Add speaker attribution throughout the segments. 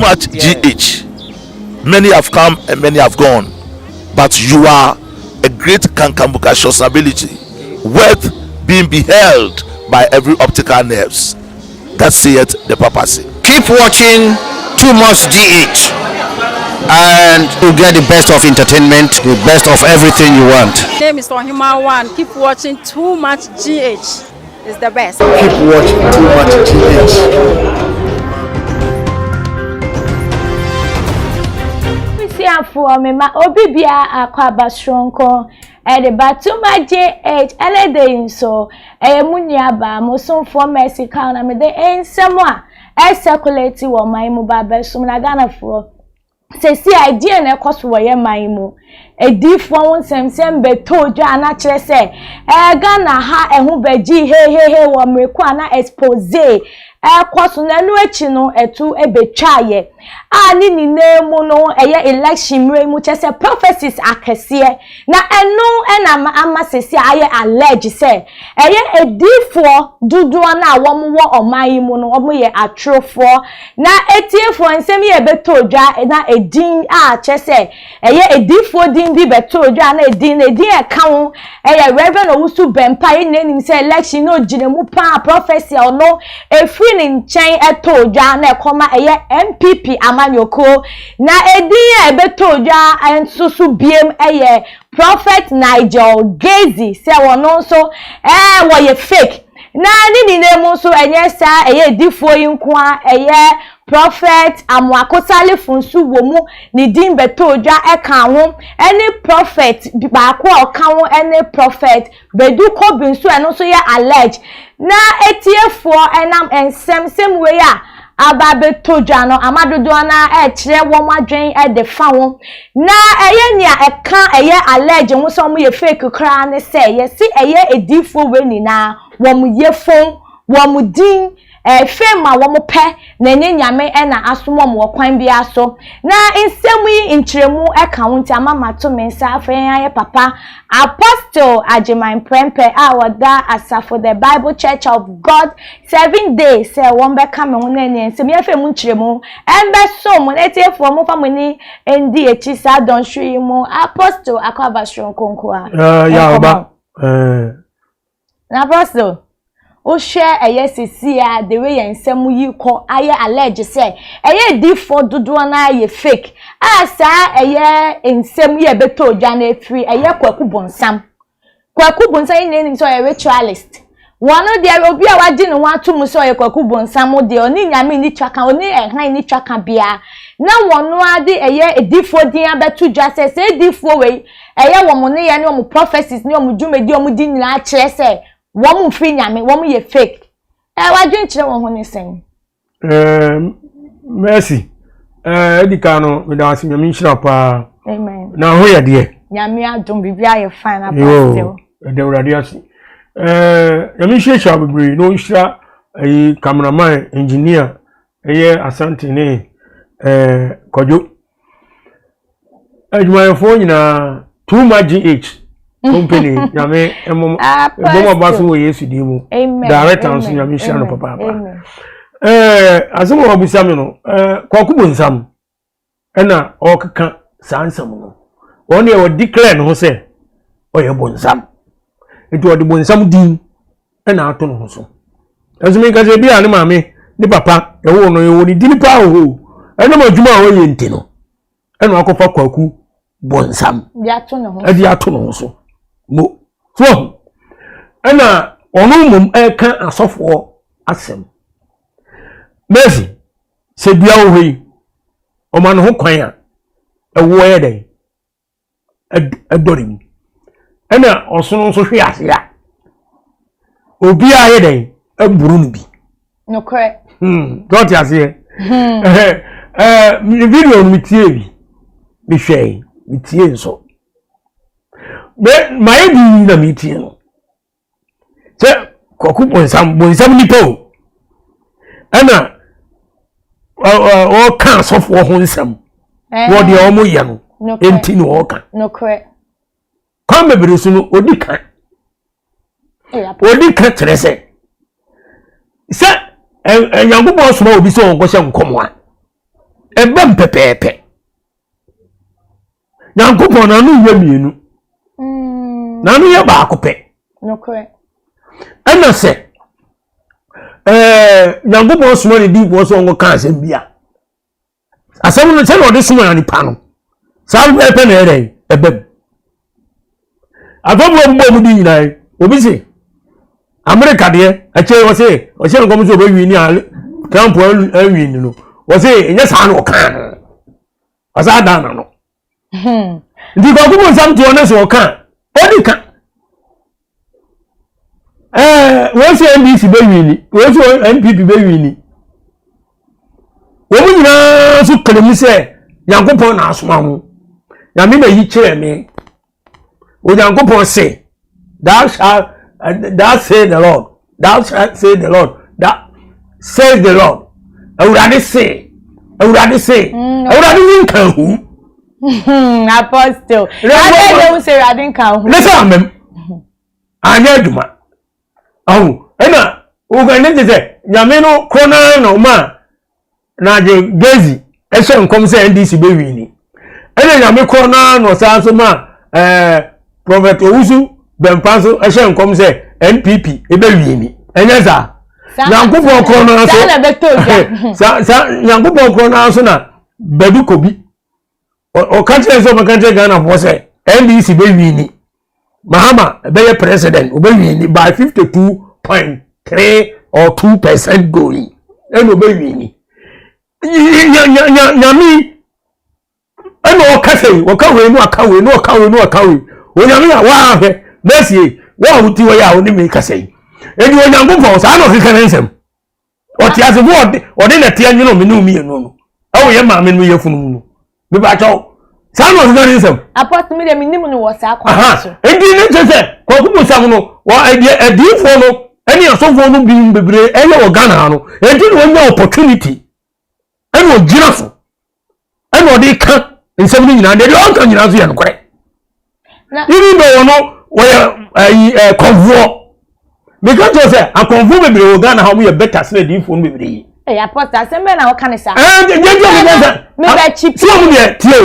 Speaker 1: Much GH. Many have come and many have gone, but you are a great kankambukacious ability, worth being beheld by every optical nerves. That saith the papacy.
Speaker 2: Keep watching Too Much GH and you get the best of entertainment, the best of everything you want.
Speaker 3: name is Ohima One. Keep watching Too Much GH. It's the best.
Speaker 4: Keep watching Too Much GH.
Speaker 5: Abusuafoɔ mema obi biara akɔ aba soronko ɛde ba Too Much GH ɛnɛ da yi nso ɛyɛ mo nua baa mo somfoɔ Mercy Kawo na mede nsɛm a ɛcirculate wɔ ɔman mu ba abɛsom na Ghanafoɔ Seesei a, ɛdeɛn na ɛkɔ so wɔ yɛn man yi mu? Adiyifoɔ ho nsɛmnsɛm bɛtɔɔ dwa a na kyerɛ sɛ ɛɛ Ghana ha ɛho bɛgyee hehehe wɔ mmere ko a na expose ɛrekɔ so na ɛno akyi no ɛto bɛtwaeɛ a ne nyinaa mu no ɛyɛ election mmerɛ mu kyerɛ sɛ prophecies akɛseɛ na ɛno ɛna ama seesei a ayɛ allege sɛ ɛyɛ adiyifoɔ dodoɔ no a wɔwɔ ɔman yi mu no wɔyɛ atorofoɔ Na atiefoɔ, nsɛm yi a ɛbɛtɔɔ dwa na edin a kyerɛ sɛ ɛyɛ adiyifoɔ din bi bɛtɔɔ dwa na edin no edin a ɛka ho ɛyɛ Reverend Owusu Bɛmpa. Yɛn nyinaa nim sɛ election no ɔgyina mu paa prophecy a ɔno ɛfiri ne nkyɛn ɛtɔɔ dwa na ɛkɔma ɛyɛ NPP amanyɔkuo. Na edin a ɛbɛtɔɔ dwa nso so biem ɛyɛ Prophet Nigel Gaisie sɛ ɔno nso ɛɛ wɔyɛ fake. Na ne nyinaa mu nso ɛnyɛ saa ɛyɛ adifoɔ yi nko ara, ɛyɛ Prɔfɛt Amoako Salifo nso wɔ mu, ne din bɛtɔɔ dwa ɛka ho, ɛne Prɔfɛt baako a ɔka ho ɛne Prɔfɛt Badu Kobi nso ɛno nso yɛ allege. Na atiefoɔ ɛnam nsɛm sɛm wei a aba abɛtɔ dwa no ama dodoɔ no ara ɛrekyerɛ wɔn adwene de fa ho. Na ɛyɛ nea ɛka ɛyɛ allege ho sɛ wɔyɛ fake koraa ne sɛ yɛse ɛyɛ adiyifoɔ wei nyinaa wɔn yefon, wɔn din, ɛɛ fame a wɔn pɛ na ɛnyɛ Nyame na asom wɔn wɔ kwan biara so. Na nsɛm yi nkyerɛmu ɛka ho nti ama mato me nsa afrɛ yɛn ayɛ papa Apostle Agyeman Prempeh a ɔda asafo The Bible Church of God Seven Day sɛ wɔbɛka me ho na ɛneɛ nsɛm yi afei mu nkyerɛmu ɛmbɛsom mo na atiefoɔ momfa mo ani ndi akyi saa dɔnhwere yi mu Apostle Akwaaba Soronko nkoa
Speaker 6: Yawba eh.
Speaker 5: Na Apostle wohwɛ ɛyɛ sisi a the way yɛn nsɛm yi kɔ ayɛ allege sɛ ɛyɛ adiifoɔ dodoɔ no ara yɛ fake a saa ɛyɛ nsɛm yi a ɛbɛtɔ odwa no afiri ɛyɛ Kwaku Bonsam Kwaku Bonsam yi nyinaa nim sɛ ɔyɛ ritualist. Wɔn deɛ obi a wagye ne ho ato mu sɛ ɔyɛ Kwaku Bonsam deɛ ɔne Nyame nni twaka, ɔne ɛhan nni twaka biara. Na wɔn ara de ɛyɛ adiifoɔ din abɛto dwa sɛ sɛ adiifoɔ wei ɛyɛ wɔn nneyɛɛ ne wɔn prophecies ne wɔn dwumadi a wɔdi nyinaa kyerɛ sɛ wɔn mfiri Nyame, wɔn yɛ fake. Ɛɛ wadwen kyerɛ wɔn ho ne sɛn?
Speaker 6: Ɛɛ Mercy, ɛɛ edi kan no meda ase Nyame nhyira paa.
Speaker 5: Amen.
Speaker 6: Na ho yɛ deɛ.
Speaker 5: Nyame adom biribi ayɛ fine apostle.
Speaker 6: Ɛda Awurade ase. Ɛɛ Nyame nhyirahyira bebree na ɔnhyira ɛyi cameraman engineer ɛyɛ Asante ne ɛɛ Kwadwo. Adwumayɛfoɔ nyinaa too much GH company nyame mmom ɛbom aba so wɔ Yesu din mu. Director nso nyame nhyira no papaapa. Ɛɛ asɛm a wabisa me no ɛɛ Kwaku Bonsam ɛna ɔrekeka saa nsɛm no. Wɔn deɛ wɔdeclare ne ho sɛ ɔyɛ bonsam. Nti ɔde bonsam din ɛna ato ne ho so. Ɛnso mi nkasa bi a ne maame ne papa ɛwɔ no ɛwɔ ne din paa wɔ hɔ ɛnam adwuma a ɔyɛ nti no. Ɛna wakɔfa Kwaku Bonsam ɛde ato ne ho so mo so ɔho ɛna ɔno mmom ɛka asɔfoɔ asɛm Mercy sɛ dua wɔ hɔ yi ɔma ne ho kwan a ɛwoɔ yɛ dɛn ɛdɔre mu ɛna ɔsono nso hwe ase a obiara yɛ dɛn ɛburu no bi.
Speaker 5: Nokorɛ.
Speaker 6: Hmm dɔɔte aseɛ. Hmm. Ɛɛ me video no me tie bi me hwɛ me tie nso me mayɛ bi na me tie no. Sɛ Kwaku bonsam bonsam nipa o ɛna ɔka asɔfoɔ ho nsɛm wɔ deɛ wɔn yɛ no nti na ɔka kwan bebree so no odi ka odi ka kyerɛ sɛ sɛ Nyankopɔn soma obi sɛ ɔnkɔhyɛ nkɔm a. Ɛbɛm pɛpɛɛpɛ. Nyankopɔn n'ano nyɛ mmienu. N'ano yɛ baako pɛ. Ɛna sɛ ɛɛ Nyankopɔn soma ne diifoɔ sɛ ɔnkɔka asɛm bi a, asɛm no sɛdeɛ ɔde soma nipa no, saa pɛpɛɛpɛ na ɛyɛ dɛn ɛbɛm. Atɔfoɔ bobɔ ɔmo din nyinaa yi, obi se Amerika deɛ akyire wɔse ɔhyɛ nkɔm sɛ ɔbɛwi ni a Trump awi ni no, wɔse ɛnyɛ saa na ɔkaa no. Ɔsan adan n'ano. Nti kwaku mu nsɛm toɔ ne so ɔka ɔdi ka. Ɛɛ wɔn sɛ NDC bɛ wini, wɔn sɛ NPP bɛ wini. Wɔn nyinaa nso kele mu sɛ Nyankopɔn na asoma ho. Nyame na yi kyerɛ me. Onyankopɔn se, thou shall, thou say the Lord, thou shall say the Lord, thou says the Lord. Awurade se, Awurade se, Awurade ni nka hu.
Speaker 5: Apostle, Awurade de hu se Awurade nka hu.
Speaker 6: Ne sɛ amam, anyɛ adwuma. Ahu, ɛna woka ne te sɛ nyame no korɔ naa na ɔma Nigel Gezi hyɛ nkɔm sɛ NDC bɛ wini. Ɛna nyame korɔ naa na ɔsan nso ma ɛɛ Prophet Owusu Bɛmpa nso hyɛ nkɔm sɛ NPP ɛbɛ wini. Ɛnyɛ saa. Nyankopɔn korɔ naa so. Saa saa Nyankopɔn korɔ naa so na Badu Kobi. Ɔka kyerɛ sɛ ɔbɛka kyerɛ Ghanafoɔ sɛ NDC bɛ wini. Mahama bɛyɛ president ɔbɛwini by 52.3 or 2% going ɛna ɔbɛwini nyame ɛna ɔka sɛ ɔka wei no ɔka wei no ɔka wei no ɔka wei onyame a waahwɛ bɛsie wo a wote hɔ yi a wo ne me kasa yi ɛdi onyankopɔn saa na ɔkeka ne nsɛm ɔte ase fo ɔde ɔde na ɛte anwene ɔme ne mmienu no ɛwɔ yɛ maame no yɛ funu mu no bíbá kyɛw saa na ɔsesa ne nsɛm.
Speaker 5: Apɔstle mi de mi nim no wɔ saa kwan so.
Speaker 6: Nti ne kyɛ sɛ kɔkɔ mu nsɛm no wɔ ɛdeɛ ɛdiifoɔ no ɛne asɔfoɔ no bi bebree ɛyɛ wɔ Ghana ha no ɛnti na wɔnya opportunity ɛna ɔgyina so ɛna ɔde ka nsɛm no nyinaa deɛ deɛ ɔnka nyinaa nso yɛ nokorɛ even though ɔno wɔyɛ ɛyi ɛ kɔnfoɔ meka kyerɛ sɛ akɔnfoɔ bebree wɔ Ghana ha wɔn yɛ better sene adiifoɔ no bebree.
Speaker 5: Ɛyɛ apɔsita asɛm bɛn na wɔka ne saa.
Speaker 6: Ɛɛ deɛ deɛ deɛ deɛ sɛ
Speaker 5: mebɛ kyi.
Speaker 6: Si wɔn deɛ tie o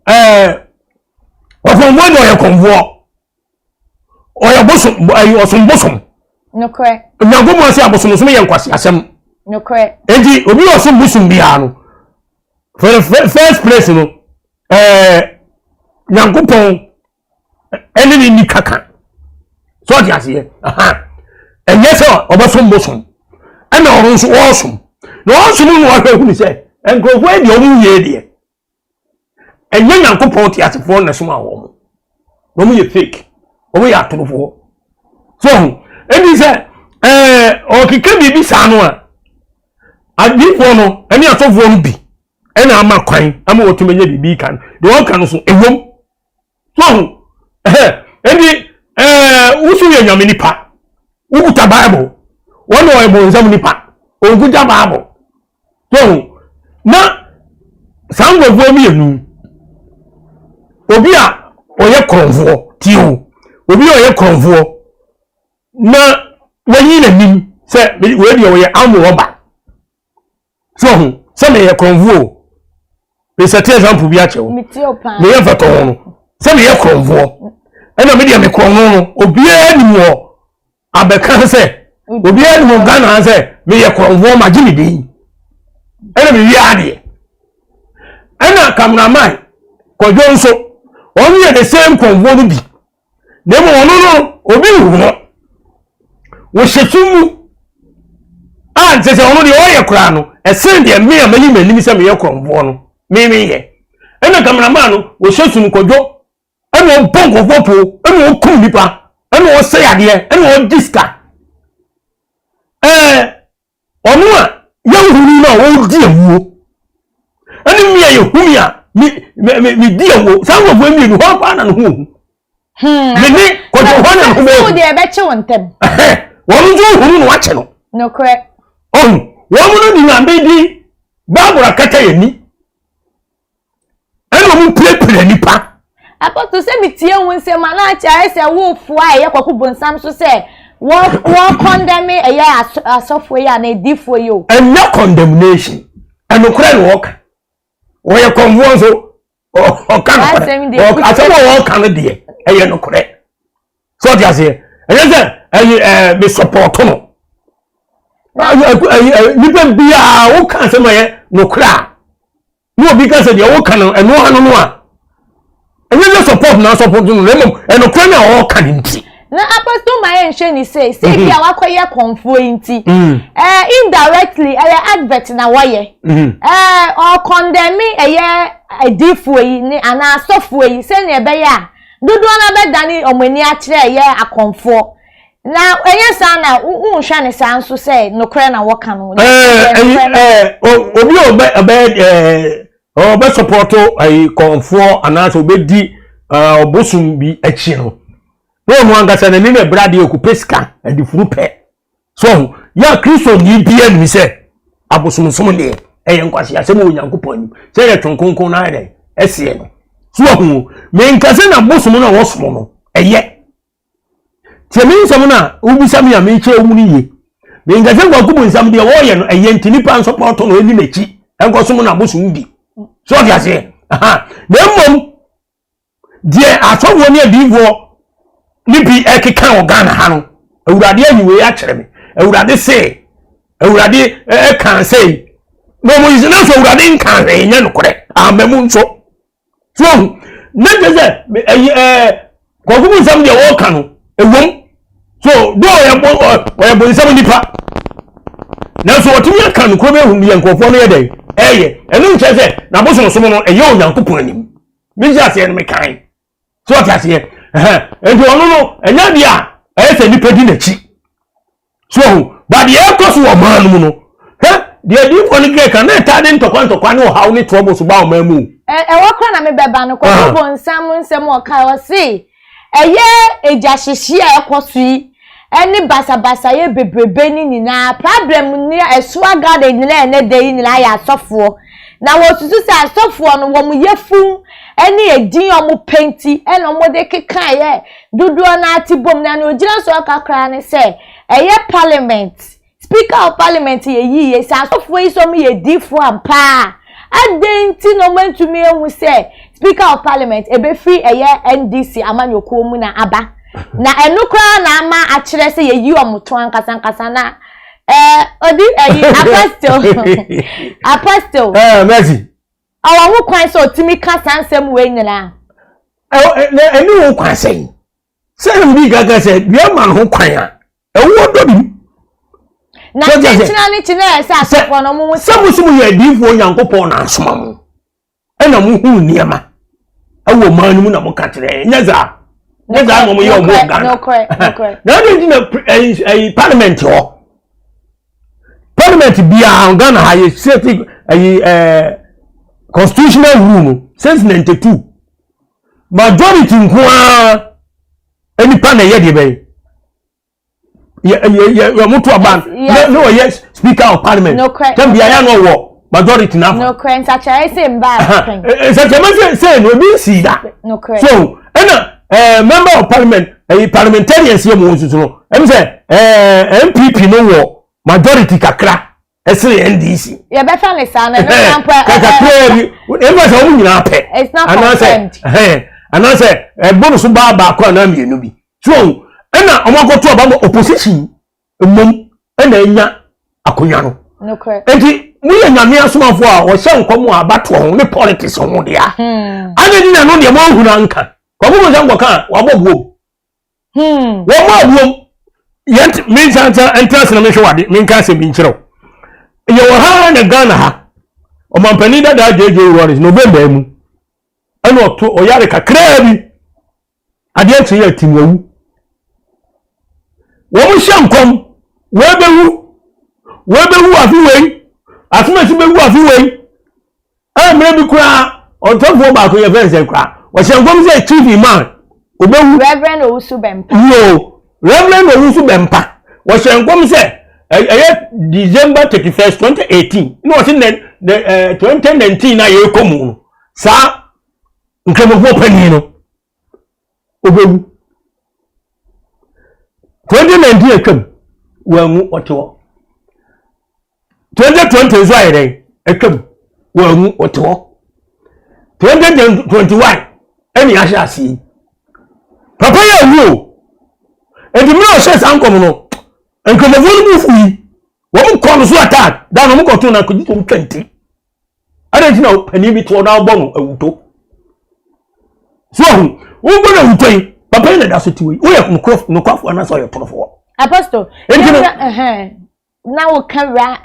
Speaker 6: ɛɛ ɔkɔnfoɔ deɛ ɔyɛ kɔnfoɔ. ɔyɛ bosom ɛyɛ ɔsom bosom.
Speaker 5: Nokorɛ.
Speaker 6: Nyankopɔn sɛ abosomsom yɛ nkwasi asɛm.
Speaker 5: Nokorɛ.
Speaker 6: Enti obi a ɔsom bosom biara no for the first place no ɛɛ Nyankopɔn ɛne ne ni kaka so ɔte aseɛ ɛnyɛ sɛ ɔbɛsom bosom ɛna ɔno nso ɔresom na ɔresom no ɔhwɛ hunu sɛ nkurɔfoɔ yi deɛ ɔmo yie deɛ ɛnyɛ nyankopɔn teasefoɔ na ɛsoma wɔn na wɔn yɛ fake wɔn yɛ atorofoɔ so ho ɛni sɛ ɛɛ ɔkeka biribi saa no a adiifoɔ no ɛne asɔfoɔ no bi ɛna ama kwan ama wɔtumi anya biribi kan deɛ ɔka no so ɛwom so ho ɛhɛ ɛni ɛɛ woso yɛ nyame nipa wokuta bible wɔn na ɔyɛ bɔnsam nipa ɔnkuta bible so na saa nkurɔfoɔ mmienu obi a ɔyɛ korɔmfoɔ tie o obi a ɔyɛ korɔmfoɔ na wayi n'anim sɛ wei deɛ ɔyɛ amorɔba so ho sɛ meyɛ korɔmfoɔ o mesɛte example bi akyɛ wo meyɛ mfɛtɔ ho no sɛ meyɛ korɔmfoɔ ɛna medeɛ me korɔmfoɔ no obiara nim wɔ abɛka sɛ obiara nim Ghana ha sɛ meyɛ korɔmfoɔ magye me din ɛna mewie adeɛ ɛna cameraman kwadwo nso wɔn yɛ the same korɔmfoɔ no bi na mmom ɔno no obi nhu no wɔhyɛ sum mu a nkyɛ sɛ ɔno deɛ ɔyɛ koraa no ɛsen deɛ me a mayi m'anim sɛ meyɛ korɔmfoɔ no me meyɛ ɛna cameraman no wɔhyɛ sum kwadwo ɛna ɔbɔ nkurɔfoɔ po ɛna ɔkum nipa ɛna ɔsɛe adeɛ ɛna ɔgye sika ɛɛ ɔno a yɛnhunu no a ɔredi awuo ɛne mi a yɛhu mi a mi mi mi di awuo saa nkurɔfoɔ mmienu hɔ paa na ne ho ohu
Speaker 5: hmm,
Speaker 6: me ne kɔjɔ hɔ na ne ho bɛyɛ
Speaker 5: hu deɛ ɛbɛkye wɔn ntɛm
Speaker 6: wɔn nso hunu na wakyɛ no
Speaker 5: nokorɛ
Speaker 6: ɔhu wɔn no de nyame di baabura akata yɛn ni. ɛna ɔmo pirapira nipa.
Speaker 5: Apostle sɛ metie wo nsɛm a na akyɛ ayɛ sɛ wofoa a ɛyɛ kwaku bonsam so sɛ wɔ wɔ condemn ɛyɛ asɔfoɔ yi anaa adiifoɔ yi o.
Speaker 6: Ɛnyɛ condemnation ɛnokorɛ na wɔka. Wɔyɛ kɔnfoɔ nso ɔka nokorɛ. Asɛm a wɔka no deɛ ɛyɛ nokorɛ. So ɔte aseɛ. Ɛnyɛ sɛ ɛyi ɛɛ me sɔpɔtɔ no. Ɛyi nipa biara woka asɛm a ɛyɛ nokorɛ a na obi ka sɛ deɛ woka no ɛno ano no a ɛnyɛ sɛ support na support no na mmom ɛnokorɛ no a ɔreka no nti.
Speaker 5: Na apostle ma yɛn nhwɛ ni sɛ sɛ bi a mhm. wakɔyɛ kɔnfoɔ yi nti mm. ɛɛ indirectly ɛyɛ advert na wɔyɛ mhm. ɛɛ ɔkɔndɛmi ɛyɛ adiifoɔ yi ne anaa asɔfoɔ yi sɛnea ɛbɛyɛ a dodoɔ no abɛdane wɔn ani akyerɛ ɛyɛ akɔnfoɔ Na ɛnyɛ saa na wonhwɛ ne saa nso sɛ nokorɛ na wɔka no.
Speaker 6: Obi a ɔbɛ ɔbɛ ɔbɛ sɔpɔtɔ ayi kɔnfoɔ anaasɛ ɔbɛdi ɔbosom bi akyi no na ɔno ankasa n'ani na ɛbrɛ adeɛ ɔkɔpɛ sika adifuru pɛ so ɔho yɛ a kristo ni bi anim sɛ abosomsom deɛ ɛyɛ nkwasi asɛm wɔ Onyankopɔn anim sɛ yɛ twɔn kronkron no ayɛ dɛ ɛseɛ no so ɔho menka sɛ na bosom no a wɔsom no ɛyɛ Tie me nsɛm no a wobisa me a mekyerɛ wo mu no yie. Menka sɛ Kwaku Bonsam deɛ wɔreyɛ no ɛyɛ nti nipa nsɔpɔtɔ no ɛni n'akyi ɛnkɔsom no abosom bi. So ɔte aseɛ? Na mmom deɛ asɔfoɔ ne adiyifoɔ ne bi ɛkeka wɔ Ghana ha no, Awurade ayi wei akyerɛ me. Awurade se, Awurade ɛka sei. Na wɔn yi sɛ nanso Awurade nka hwee nyɛ nokorɛ. Ama mu nso. So ohu na kyerɛ sɛ ɛyɛ ɛɛ kɔkɔ mu nsɛm deɛ wɔreka no ewom so do ɔyɛ bo ɔyɛ bonsam nipa nanso ɔtumi aka no kuro bɛ ehu deɛ nkurɔfoɔ no yɛ dɛ ɛyɛ ɛno nkyerɛ sɛ n'abosonsom no ɛyɛ Onyankopɔn anim mi nhyɛ aseɛ no mi kan. So ɔte aseɛ ɛhɛn nti ɔno no ɛnyɛ adeɛ a ɛyɛ sɛ nipa di n'akyi so ɔho ba deɛ ɛkɔ so wɔ ɔman no mu no hɛ deɛ adiifoɔ no kɛka na ɛtaa de ntɔkwa ntɔkwa ne ɔhaw ne trouble so ba ɔman mu.
Speaker 5: Ɛwɔ kora na mebɛba no kɔkɔ ah. bonsam nsɛm ɔka ɔse ɛyɛ egya hyehye a ɛkɔ so yi ɛne basabasayɛ bebrebe no nyinaa problem ne ɛsoa Ghana nyinaa ɛnɛ da yi nyinaa yɛ asɔfoɔ na wɔsusu sɛ asɔfoɔ no wɔn yafunu ɛne edin a wɔn pɛ nti ɛna wɔn de keka ɛyɛ dodoɔ no ate bom na nea ogyina so ɔka koraa ne sɛ ɛyɛ parliament Speaker of parliament yɛ yiye sɛ asɔfoɔ yi sɛ wɔn yɛ diifoɔ ampa a adɛn nti na wɔn antumi ahu sɛ speaker of parliament ebefiri ɛyɛ NDC amanyɔkuo mu na aba na ɛno koraa na ama akyerɛ sɛ yɛyi wɔn to ankasa ankasa na ɛɛ odi ɛyi apostle apostle.
Speaker 6: Ɛɛ Mercy.
Speaker 5: Ɔwɔ ho kwan sɛ ɔtumi ka saa nsɛm wei nyinaa.
Speaker 6: Ɛwɔ ɛne ho kwan sɛn. Sɛ obi kaka sɛ dua ma no ho kwan a, ɛwoɔ dɔ bi.
Speaker 5: Na kyenkyena ne kyena yɛ sɛ asɔfoɔ no mo
Speaker 6: sɛ mo sɛ mo yɛ adiifoɔ Nyankopɔn na asoma mo ɛna mo hu nneɛma ɛwɔ ɔman no mu na mo ka kyerɛ nyɛ saa nyɛ saa na mo yɛ ɔmo wɔ Ghana na ɛde nti na ɛyi ɛyi parliament hɔ parliament biara Ghana ha yɛ sɛ ɛyi ɛɛ constitutional rule no since 92. Majority nko ara nipa na ɛyɛ deɛ bɛyɛ yɛ yɛ yɛ yɛ wɔn to aba na na ɔyɛ speaker of parliament tɛm bi ayɛ na ɔwɔ majority na afa.
Speaker 5: Nokorɛ nsakyerɛ sɛ mba
Speaker 6: apɛn. Nsakyerɛ sɛ sɛ no ebi nsi da.
Speaker 5: Nokorɛ.
Speaker 6: So ɛna ɛɛ member of parliament ɛyi parliamentarians yɛ mu wɔn soso no ɛmi sɛ ɛɛ NPP no wɔ majority kakra. Ɛsene NDC.
Speaker 5: Yɛbɛfa ne saa na ɛno na mpo ɛ.
Speaker 6: Kakraa bi ɛnfa sɛ wɔn nyinaa pɛ.
Speaker 5: It's not confirmed.
Speaker 6: Anaasɛ anaasɛ ɛbɔ no so baa baako anaa mmienu bi. So ɛna wɔn akɔto aba ma opposition mmom ɛna anya akonnwa no.
Speaker 5: Nokorɛ.
Speaker 6: Nti mo yɛ nyame asomafoɔ a wɔhyɛ nkɔm a abatoɔ ho ne politics ho deɛ.
Speaker 5: Hmm.
Speaker 6: Adi ni na no deɛ mo ahunu anka. Kɔkɔ mo nsa nkɔka a wabɔ buom.
Speaker 5: Hmm.
Speaker 6: Wɔn mu abuom yɛn me nsa nsa ntra ase na mehwɛ wade menka asɛm bi nkyerɛ wo. Yɛwɔ ha na Ghana ha ɔmampanin dada JJ Rawlings November mu ɛna ɔto ɔyare kakraa bi adeɛ kye yɛ tim wawu. Wɔn hyɛ nkɔm wɔbɛwu wɔbɛwu afe wei asomasi bɛwu afe wei. Ɛɛ mmerɛ bi koraa ɔtɔfoɔ baako yɛ fɛn sɛ koraa ɔhyɛ nkɔm sɛ chief imam obewu.
Speaker 5: Reverend Owusu Bɛmpa.
Speaker 6: Yoo Reverend Owusu Bɛmpa ɔhyɛ nkɔm sɛ ɛyɛ December 31st 2018 na ɔsi nɛ nɛ ɛɛ 2019 na yɛrekɔ mu no saa nkramofoɔ panyin no obewu. 2019 atwam wanwu ɔte hɔ. 2020 nso ayɛ dɛn atwam wɔanwu ɔte hɔ. 2021 ɛne ahyɛ aseɛ yi. Papa yi awu o. Enti mmerɛ a ɔhyɛ saa nkɔm no, nkramofoɔ no bu fu yi, wɔn kɔ no so attack, da no wɔn kɔto no akɔgye wɔn twa nti. Adɛn nti na panin bi toɔ na ɔbɔ no awuto? So ahu, wobɔ no awuto yi, papa yi na da so te wei, woyɛ nokwafoɔ anaasɛ ɔyɛ torofoɔ?
Speaker 5: Apostle,
Speaker 6: Enti no,
Speaker 5: na woka wura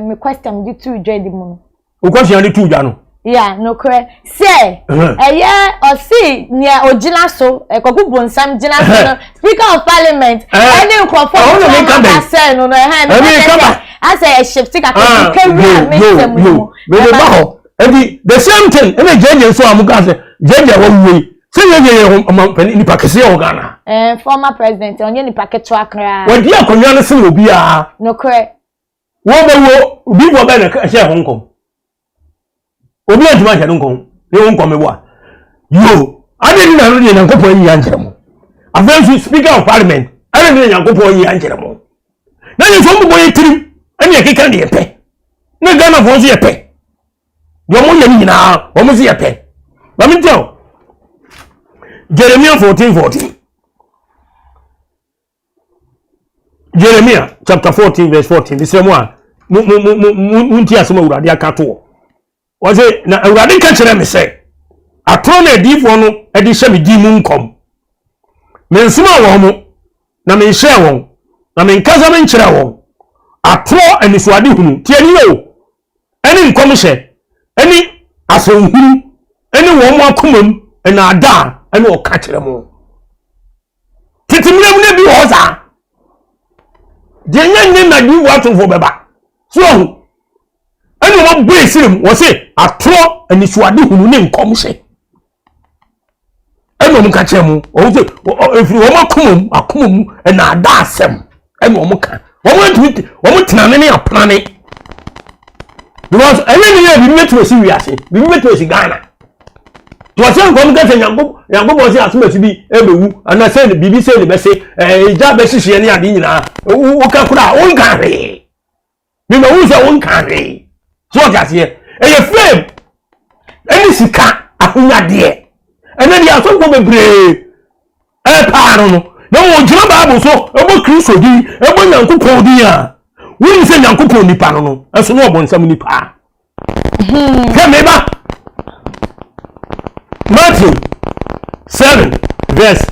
Speaker 5: me question de tu dwa di mu no.
Speaker 6: Wo question de tu dwa no.
Speaker 5: Ya nokorɛ sɛ ɛyɛ ɔsi nea ogyina so ɛkɔku bonsam gyina so no speaker of parliament ɛne nkurɔfoɔ a wɔn aba sɛ no no ɛhɛn mi ka sɛ asɛ ɛhyɛfti kakra bi ka wura mi nsɛm mu.
Speaker 6: Mede ba hɔ nti the same thing ɛna gyegye nso a mo ka sɛ gyegye a wɔwuo yi sɛ gyegye yɛ ɔmampanin nipa kɛseɛ wɔ Ghana.
Speaker 5: Ɛɛ former president ɔnyɛ nipa ketewa koraa.
Speaker 6: Wɔdi akonnwa no sen obiara.
Speaker 5: Nokorɛ.
Speaker 6: Wɔbɛwuo odiifoɔ bɛn na ɛhyɛ ho nkɔm. Obi antumi anhyɛ no nkɔm ne wo nkɔm meboa. Yoo ade ne na no deɛ Nyankopɔn ayi ankyerɛ mo. Afei nso speaker of parliament ɛne ne Nyankopɔn ayi ankyerɛ mo. Na yɛ nso wɔn bɔ yɛ tirim ɛne ɛkeka deɛ pɛ. Ne Ghanafoɔ nso yɛ pɛ. Deɛ wɔn yɛ no nyinaa wɔn nso yɛ pɛ. Maame nkyɛn o. Jeremiah 14 14. Jeremiah chapter 14 verse 14 mesrɛ mu a mo mo mo mo mo montie asɛm awurade aka toɔ wɔse na awurade ka kyerɛ me sɛ atorɔ na adiyifoɔ no de hyɛ me din mu nkɔm mensomaa wɔn mo na menhyɛɛ wɔn na menkasa menkyerɛ wɔn atorɔ anisoade hunu tie ni o ɛne nkɔmhyɛ ɛne asɛnhunu ɛne wɔn akoma mu nnaadaa ɛne ɔka kyerɛ mo tete mmerɛ mu no bi wɔ hɔ saa deɛ nyɛ nyɛ na diifoɔ atomfoɔ bɛba so ahu ɛne wɔn abɔ esiri mu wɔse atorɔ anisoade hunu ne nkɔmhyɛ ɛna wɔn ka kyerɛ mu wɔn sɛ efiri wɔn akoma mu akoma mu ɛna ada asɛm ɛna wɔn ka wɔn ntumi wɔn tena ne ne apena ne because ɛnyɛ ne yɛ biribi bɛtumi asi wiase biribi bɛtumi asi Ghana. Tí wɔsɛ nkɔm kɛsɛ nyankopɔn sɛ asomasi bi ɛbɛwu anaa sɛ biribi sɛ ne bɛse ɛgya bɛhyehyeɛ ne ade nyinaa woka koraa wonka hwee mema wu sɛ wonka hwee so wɔte aseɛ ɛyɛ fame ɛne sika ahonyadeɛ ɛnɛ deɛ asɔfoɔ bebree ɛpaa no no na wɔgyina bible so ɛbɔ kristo din ɛbɔ nyankopɔn din a wonim sɛ nyankopɔn nipa no no ɛso ne ɔbɔnsam nipa Hwɛ me ba. Matthew 7 verse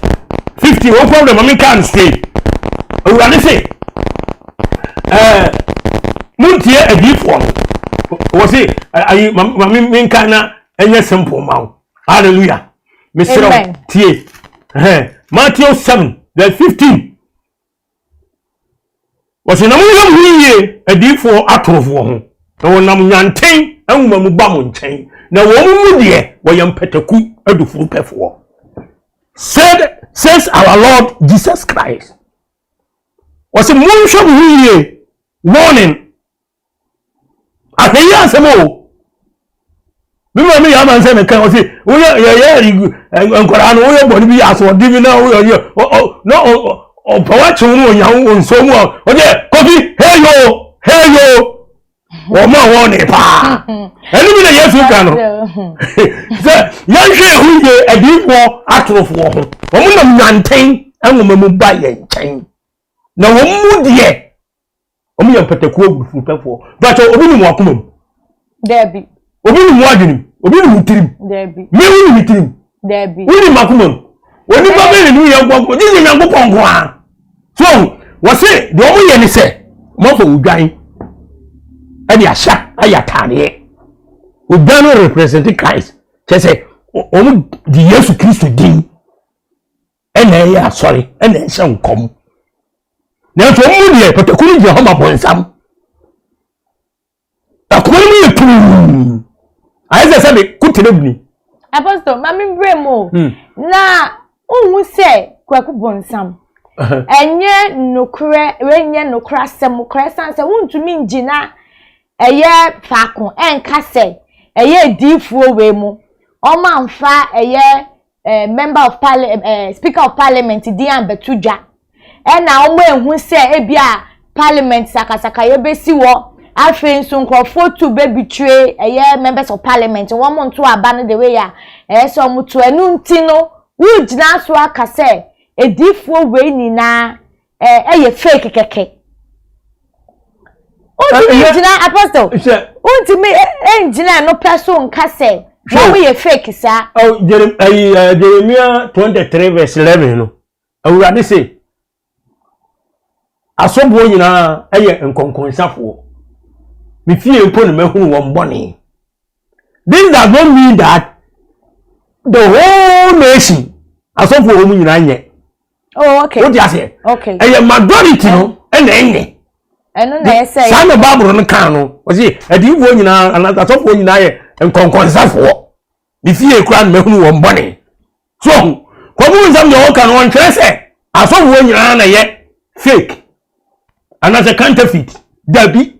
Speaker 6: 15. Wo problem ma menka no straight. Awurade se, ɛɛ montie adiyifoɔ no. Wɔ se ayi ma menka na ɛnyɛ simple ma wo. Hallelujah. Mesrɛ wo tie. Matthew 7 verse 15. Wɔsi na monhwɛ mo ho yie adiyifoɔ atorofoɔ ho, na wɔnam nyanten nwoma mu ba mo nkyɛn, na wɔn mu deɛ wɔyɛ mpataku adufurupɛfoɔ. Said, says our Lord Jesus Christ. Wɔsi monhwɛ mo ho yie, warning. Ahwɛ yi asɛm o. Me maame yɛ ama nsɛ meka ɔse woyɛ yɛyɛ nkwadaa no woyɛ bɔne bi yɛ asoɔden bi na woyɛ yɛ na ɔpɛ wakyew no ɔnya wo nsuo mu a ɔde kofi hey yo hey yo wɔn a wɔn ne paa ɛno bi na yesu ka no sɛ yɛnhwɛ ɛho yie adiifoɔ atorofoɔ ho wɔn nam nyanten nwoma mu ba yɛn nkyɛn na wɔn mu deɛ Wɔn yɛ mpatakuo awurufurupɛfoɔ. Bàtɛ obi nim wakoma mu.
Speaker 5: Dɛbi.
Speaker 6: Obi nim w'adwene mu. Obi nim wo tirim.
Speaker 5: Dɛbi.
Speaker 6: Mi wo nim tirim.
Speaker 5: Dɛbi.
Speaker 6: Wo nim akoma mu. Onipa bɛ ne ne yɛ nkɔ nkɔ. Gye Nyankopɔn nko ara. So wɔse deɛ wɔn yɛ ne sɛ wɔn afɔ odwan ɛde ahyɛ ayɛ ataadeɛ. Odwan no represent Christ. Kyɛ sɛ wɔn de Yesu Kristo din. ɛna ɛyɛ asɔre ɛna ɛhyɛ nkɔm nanso wɔn mu deɛ pataku no gyina hɔ ma bɔnsam akoma no mu yɛ tuu ayɛ sɛ sɛde kotere bi.
Speaker 5: Apostle maame mbere mu o hmm. na ohun sɛ kwaku bɔnsam ɛnyɛ nokorɛ ɛnyɛ nokorɛ asɛm korɛ san sɛ wontumi ngyina ɛyɛ faako ɛnka sɛ ɛyɛ adiifoɔ wei mu wɔn amfa ɛyɛ eh, member of parliament eh, speaker of parliament din abɛto dwa ɛna wɔn ehu sɛ ebi a parliament sakasakayɛ bɛsi wɔ Afei nso nkurɔfoɔ tu bɛbitire ɛyɛ members of parliament wɔn nto aba no the way a ɛyɛ sɛ wɔn to ɛno nti no wogyina so aka sɛ adiifoɔ wei nyinaa ɛyɛ fake kɛkɛ. Wontumi ngyina apostle wontumi ngyina ɛno pɛ so nka sɛ wɔn yɛ fake saa.
Speaker 6: Jeremia 23 verse 11 no awurade se Asɔfoɔ nyinaa yɛ nkɔnkɔnsafoɔ. Me fie mpo na mahunu wɔn bɔne. This does not mean that the whole nation asɔfoɔ wɔn nyinaa nyɛ.
Speaker 5: Oh, okay.
Speaker 6: Wote aseɛ?
Speaker 5: Okay.
Speaker 6: Ɛyɛ majority no ɛna ɛnyɛ.
Speaker 5: Ɛno na ɛsɛ.
Speaker 6: Saa na Bible no kan no. Wɔsi adiyifoɔ nyinaa anaa asɔfoɔ nyinaa yɛ nkɔnkɔnsafoɔ. Ne fie koraa na mahunu wɔn bɔne. So ɔho, kɔmu nsɛm deɛ ɔka no ɔnkyerɛ sɛ asɔfoɔ nyinaa na yɛ fake anaasɛ counterfeit. Dabi.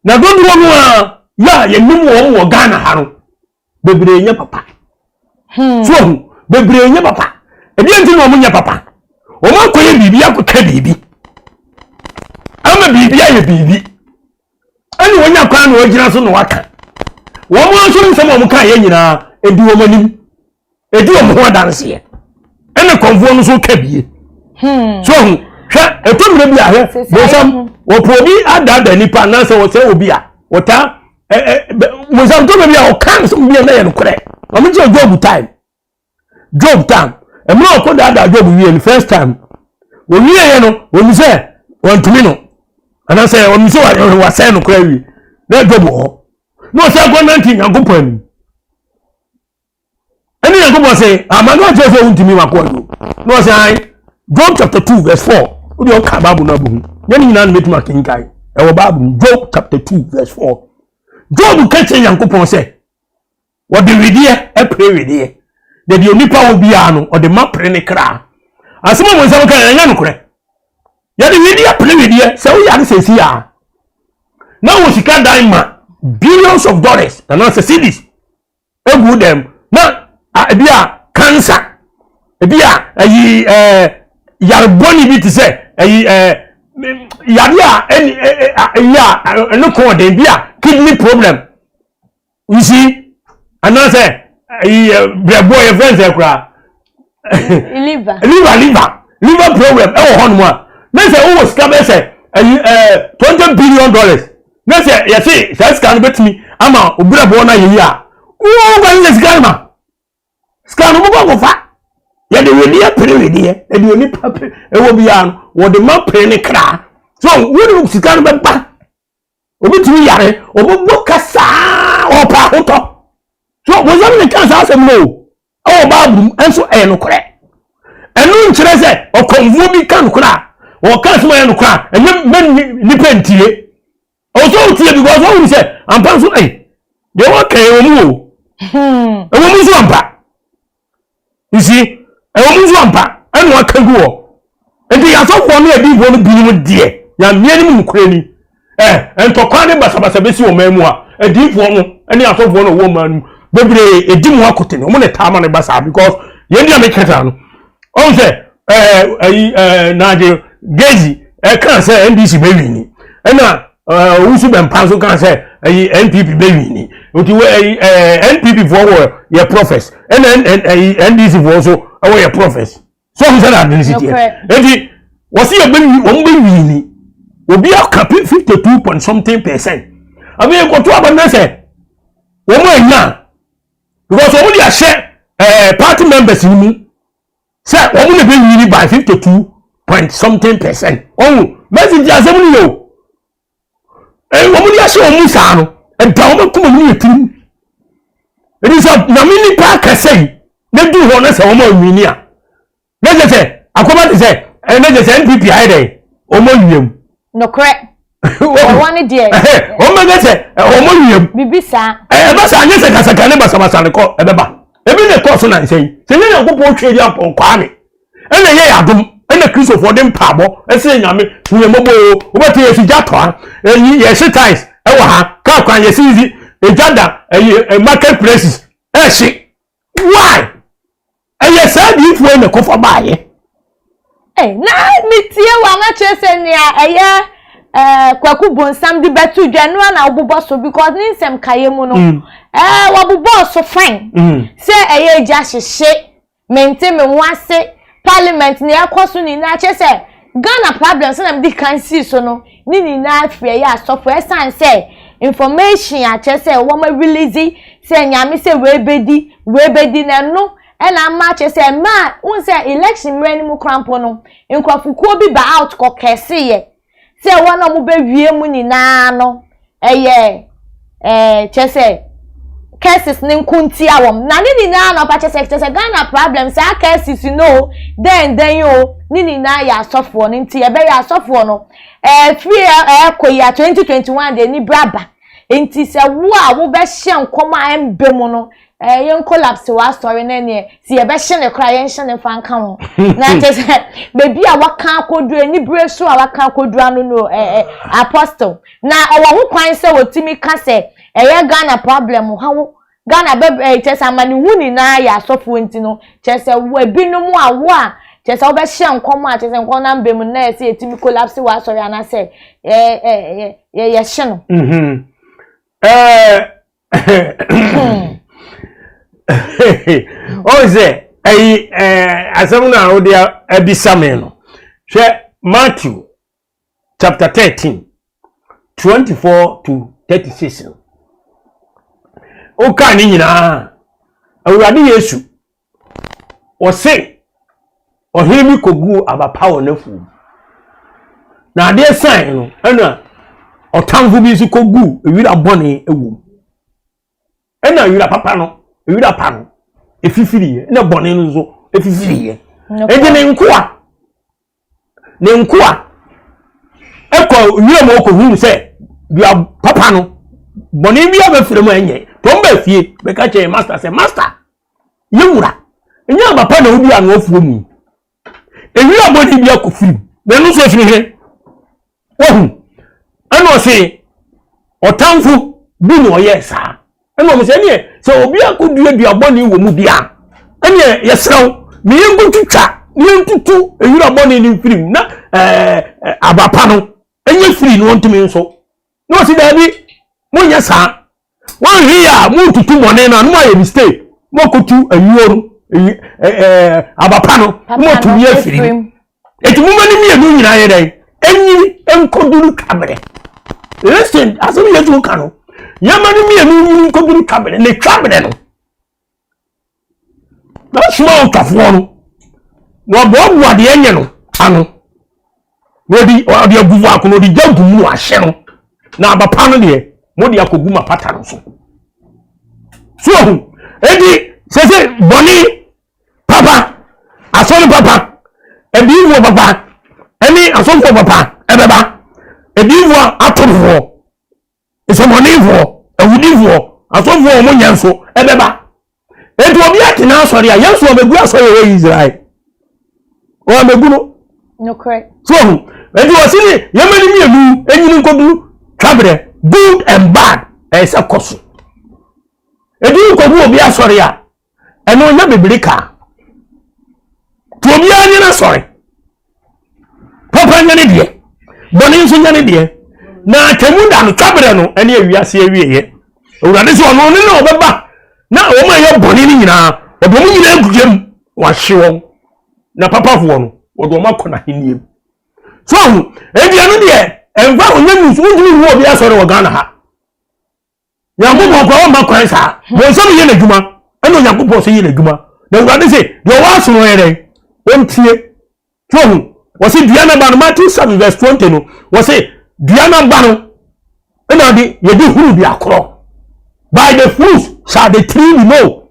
Speaker 6: Na dodoɔ no a yɛ a yɛnim wɔn wɔ Ghana ha no, bebree nyɛ papa. So ɔho, bebree nyɛ papa. Ɛdeɛ nti na wɔn nyɛ papa. Wɔn akɔyɛ biribi akɔka biribi. Ama biribi ayɛ biribi. ɛna wɔnya kwan na wɔgyina so na wɔaka wɔn nso nsɛm a wɔka yɛ nyinaa ɛdi wɔn anim ɛdi wɔn ho adanseɛ ɛna kɔnfoɔ no nso ka bie so ho hwɛ ɛtɔ mmerɛ bi a hwɛ bonsam wɔpɔ obi adaadaa nipa anaasɛ wɔsɛ obi a wɔtaa ɛ ɛ bonsam tɔ mmerɛ bi a ɔka nsɛm bi a na yɛ nokorɛ wɔn gye Job time Job time mmerɛ a ɔkɔ daadaa Job wie no first time wɔwie yɛ no wɔn sɛ wɔntumi no anaasɛ wɔn sɛ wɔasɛn no koraa wie na Job wɔ hɔ na ɔsɛ akɔ nante Nyankopɔn anim ɛne Nyankopɔn sɛ ama no akyerɛ sɛ wontumi wakɔ ado na ɔsɛ ae Job chapter 2 verse 4 wode ɔka Bible no abɔ hu nyɛ ne nyinaa no mɛtumi akenkan ɛwɔ Bible mu Job chapter 2 verse 4 Job ka kyerɛ Nyankopɔn sɛ Wɔde wedeɛ pere wedeɛ, na deɛ onipa wɔ biara no, ɔde ma pere ne kra. Asɛm a wɔn nsɛm ka ɛnyɛ nokorɛ. Yɛde wedeɛ pere wedeɛ, sɛ woyare sɛsi a, na wɔ sika dan ma billions of dollars anaasɛ cedis egu dɛm na ebi a cancer, ebi a ɛyi ɛɛ yare bɔne bi te sɛ ɛyi ɛɛ yare a ɛni ɛyi a ɛno kɔn ɔden bi a kidney problem. You see? Anaasɛ ayi brɛboɔ yɛ fɛn sɛ koraa.
Speaker 5: Liver.
Speaker 6: Liver liver liver problem ɛwɔ hɔ nom a ne sɛ wowɔ sika bɛyɛ sɛ ayi ɛɛ $20 billion ne sɛ yɛse saa sika no bɛtumi ama brɛboɔ no ayɛ yi a wowɔ kwan sɛ sika no ma sika no wobɛkɔ akɔfa yɛde wedeɛ pere wedeɛ yɛde onipa pere ɛwɔ biara no wɔde ma pere ne kra so wode sika no bɛba. Obi tumi yare, ɔbɛbɔ kasaa, ɔpɛ ahotɔ. So bonsam ne ka saa asɛm no o, ɛwɔ Bible mu, ɛnso ɛyɛ nokorɛ. Ɛno nkyerɛ sɛ ɔkɔmfoɔ bi ka nokorɛ a, ɔka asɛm a ɛyɛ nokorɛ a, ɛnyɛ mɛ nipa ntie. Ɔwɔ sɛ ɔtie because ɔhunu sɛ ampa nso ɛy, deɛ wɔka ɛwɔ mu o. Ɛwɔ mu nso ampa. You see, ɛwɔ mu nso ampa ɛna waka gu hɔ. Nti asɔfoɔ ne adiyifoɔ no binom deɛ, Nyame anim nokorɛ ni, ɛ, ntɔkwa ne basabasa bɛsi ɔman mu a, adiyifoɔ no ne asɔfoɔ no wɔ ɔman no mu bebree ɛdi mu akotene, wɔn na ɛtaa ma no ba saa because yɛn deɛ meka saa no, ɔhu sɛ ɛɛ ɛyi ɛɛ Nigel Gezi ɛka sɛ NDC bɛwini, ɛna Owusu Bɛmpa nso kan sɛ ɛyi NPP bɛwini nti wɔ ɛyi ɛɛ NPP foɔ wɔ yɛ prophets ɛna ɛyi NDC foɔ nso ɛwɔ yɛ prophets so ɔmo sɛ na adi si teɛ nti wɔsi yɛ bɛwi wɔn bɛwini obi aka 52 point something percent afei nkɔto aba no sɛ wɔn anya because wɔn de ahyɛ ɛɛ party members ni mu. sɛ wɔn na bɛ win by 52 point something percent. Ɔhu mɛsi ti asɛm no yɛ o. Ɛɛ wɔn de ahyɛ wɔn mu saa no ɛda wɔn akoma mu yɛ tirim. Ebi sɛ nyame nipa akɛse yi na du hɔ na sɛ wɔn awini a na kyɛ sɛ akɔba te sɛ ɛna kyɛ sɛ NPP ayɛ dɛ wɔn awia mu.
Speaker 5: Nokorɛ. Wɔwɔ ne deɛ.
Speaker 6: Wɔn bɛ sɛ wɔn awia mu.
Speaker 5: Bibi saa.
Speaker 6: Ɛbɛ saa nye sɛ kasaka ne basabasa ne kɔ ɛbɛba. Ebi na ɛkɔɔ so nansa yi. Sɛ nyɛ Nyankopɔn twe di ampɔn Kwame ɛna ɛyɛ yɛ adom ɛna Kristofoɔ de mpaabɔ ɛsɛ Nyame hu yɛn mmɔbɔ o. Wobɛte yɛsi gya tɔa ɛyi yɛhye tiles ɛwɔ ha kaa kwan yɛsi nzi egya da ɛyi market places ɛhye. Why? Ɛyɛ saa adiyifoɔ yi na ɛkɔfa baayɛ.
Speaker 5: Hey, na metie wa na kyerɛ sɛ nea ɛyɛ. ɛɛ Kwaku Bonsam de bɛto dwa no na wobobɔ so because ne nsɛm kaeɛ mu no mm. ɛɛ wɔbobɔɔ so fine mm. sɛ ɛyɛ agya hyehye mente me ho ase parliament nea ɛkɔ so nyinaa kyerɛ sɛ Ghana problem sɛ na mede kan sii so no ne nyinaa firi ɛyɛ asɔfo ɛsan sɛ information a kyerɛ sɛ wɔn release sɛ nyame sɛ wei bɛdi wei bɛdi na ɛno ɛna ama kyerɛ sɛ mmaa n sɛ election mmerɛ no mu koraa mpo no nkurɔfokuo bi ba out kɔ kɛseyɛ sɛ wɔn a wɔbɛwie mu nyinaa no ɛyɛ ɛɛ kyerɛ sɛ curses ne nko ntia wɔn na ne nyinaa na ɔpa kyerɛ sɛ kyerɛ sɛ Ghana problem saa curses no dɛn dɛn o ne nyinaa yɛ asɔfoɔ no nti ɛbɛyɛ asɔfoɔ no ɛɛ firi ɛɛkɔ yi a 2021 deɛ ni braba nti sɛ wo a wobɛhyɛ nkɔm a ɛmbɛ mu no ɛɛ yɛn collapse wɔ asɔre no neɛ si yɛbɛhyɛ ne koraa yɛnhyɛ ne fa nka ho na kyerɛ sɛ beebi a waka akɔduru anibere so a waka akɔduru ano no ɛɛ apostle na ɔwɔ ho kwan sɛ wɔtumi ka sɛ ɛyɛ Ghana problem hawo Ghana bɛ ɛɛ kyerɛ sɛ amanehu nyinaa yɛ asɔfoɔ nti no kyerɛ sɛ wo ebinom a wo a kyerɛ sɛ wobɛhyɛ nkɔm a kyerɛ sɛ nkɔm no amba mu na yɛ sɛ yɛtumi collapse wɔ asɔre anaasɛ ɛɛ ɛɛ yɛhyɛ no.
Speaker 6: Ɛɛ ɔn sɛ ɛyi ɛɛ asɛm no a wode abisa me no hwɛ Matthew chapter 13 24 to 36 no wokaa ne nyinaa awurade yesu ɔse ɔhene bi kɔguu aba pa wɔ n'afuo mu na adeɛ san no ɛna ɔtamfo bi nso kɔguu ewira bɔne wɔ mu ɛna ewira papa no ewira pa no efifiriiɛ ɛna bɔne no nso efifiriiɛ enti ne nkoa ne nkoa kɔ wiram hɔ kɔhunu sɛ dua papa no bɔne bi abɛfiri mu ɛnyɛ tɔn ba fie bɛka kyerɛ master sɛ master yɛ wura ɛnyɛ aba pa na wodi ano afuo mu ewira bɔne bi akɔ firi mu na ɛno nso afiri he Wahu? Ɛna ɔse ɔtamfo bi na ɔyɛɛ saa. Ɛna ɔmo sɛ ɛneɛ sɛ obi akɔdua dua bɔne wɔ mu deɛ a, ɛneɛ yɛsrɛ wo ma yɛnkɔtwitwa na yɛntutu ewura bɔne no mfiri mu na ɛɛ aba pa no ɛnyɛ firi na ɔntumi nso. Na ɔse daabi, monyɛ saa. Wɔnhwɛ yie a moretutu bɔne no a na moayɛ mistake moakɔtu ayuo no aba pa no na moatumi afiri mu. Eti moma no mmienu nyinaa yɛ dɛn? Ɛnyini nkɔduru twaberɛ. Listen, asɛm Yesu ka no, yɛma no mmienu nyini nkɔduru twaberɛ na twaberɛ no Mɛsoma otwafoɔ no na waboaboa deɛ ɛnyɛ no ano na ɔde ɔde agu faako na ɔde gya gu mu na wahyɛ no na aba pa no deɛ mode akɔgu ma pata no so so ahu enti sɛ sɛ bɔne papa asɔre papa adiyifoɔ papa ɛne asɔfoɔ papa ɛbɛba adiyifoɔ atorofoɔ nsɛmɔnefoɔ awudifoɔ asɔfoɔ a wɔn nyɛ nso ɛbɛba eti obi atena asɔre a yesu ɔbɛgu asɔre wɔ israel ɔbɛgu no so ɔho eti wɔsi ne yɛma ne mmienu enyini nkodu twabrɛ good and bad ɛyɛ sɛ kɔ so eti nkogu obi asɔre a ɛno nyɛ bibiri kaa nti obiara nyɛ n'asɔre papa nyɛ ne deɛ bɔne nso nyɛ ne deɛ na atɛmu da no twaberɛ no ɛne awiase awieɛ awurade sɛ ɔno ne na ɔbɛba na wɔn a ɛyɛ bɔne no nyinaa ɔde wɔn nyinaa agu gyam wahye wɔn na papafoɔ no wɔde wɔn akɔ n'ahennie mu so ɔho enti ɛno deɛ ɛmfa onyɛ news wontumi nhu obi asɔre wɔ Ghana ha Nyankopɔn koraa ɔmma kwan saa. Bonsam yɛ n'adwuma, ɛna Onyankopɔn nso yɛ n'adwuma. Na Awurade se, deɛ ɔwɔ aso no ɔyɛ dɛn? Ɔntie. So ɔhu, wɔse dua no aba no, Matthew 7 verse 20 no, wɔse dua no aba no, ɛna ɔde yɛde hunu dua korɔ. By the fruits shall the tree be known.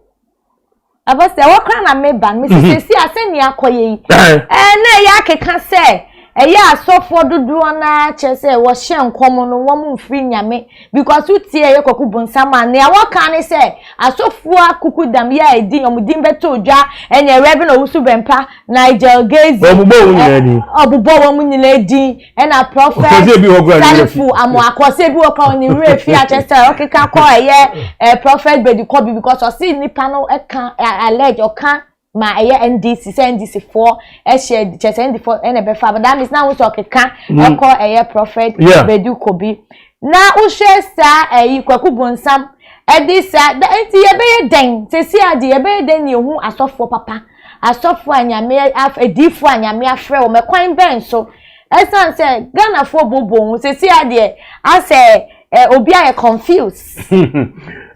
Speaker 5: Apostle, ɛwɔ koraa na meba no, mesi mhm. sɛsi a sɛnea akɔyɛ yi, ɛɛ na ɛyɛ akeka sɛ ɛyɛ asɔfoɔ dodoɔ no ara kyerɛ sɛ wɔhyɛ nkɔm no wɔn mfiri nyame because wotie ɛyɛ kɔku bonsam a nea wɔka ne sɛ asɔfoɔ akuku dam yɛ a ɛdi wɔn din bɛtɔ dwa ɛnyɛ Reverend Owusu Bɛmpa Nigel Gaisie
Speaker 6: ɔbobɔ wɔn nyinaa din
Speaker 5: ɔbobɔ wɔn nyinaa din ɛna prɔfɛt salifu amoako ɔsɛ ebi wɔ kora ɔne werɛ fi akyɛ sɛ ɔkeka kɔ ɛyɛ ɛ prɔfɛt bedi kɔbi because ɔsi nipa no ɛka allege ɔka. ma ɛyɛ NDC sɛ NDC foɔ ɛhyɛ kyɛ sɛ NDC foɔ ɛna ɛbɛfa but that means na ahosuo ɔkeka mm. ɛkɔ ɛyɛ prophet Badu Kobi na wohwɛ saa ɛyi Kwaku Bonsam ɛde saa da nti yɛbɛyɛ dɛn sɛsi ade yɛbɛyɛ dɛn na ehu asɔfoɔ papa asɔfoɔ a nyame af adiifoɔ a nyame afrɛ wɔn ɛkwan bɛn so ɛsan sɛ Ghanafoɔ bobo ho sɛsi adeɛ asɛ ɛ obi ayɛ confused.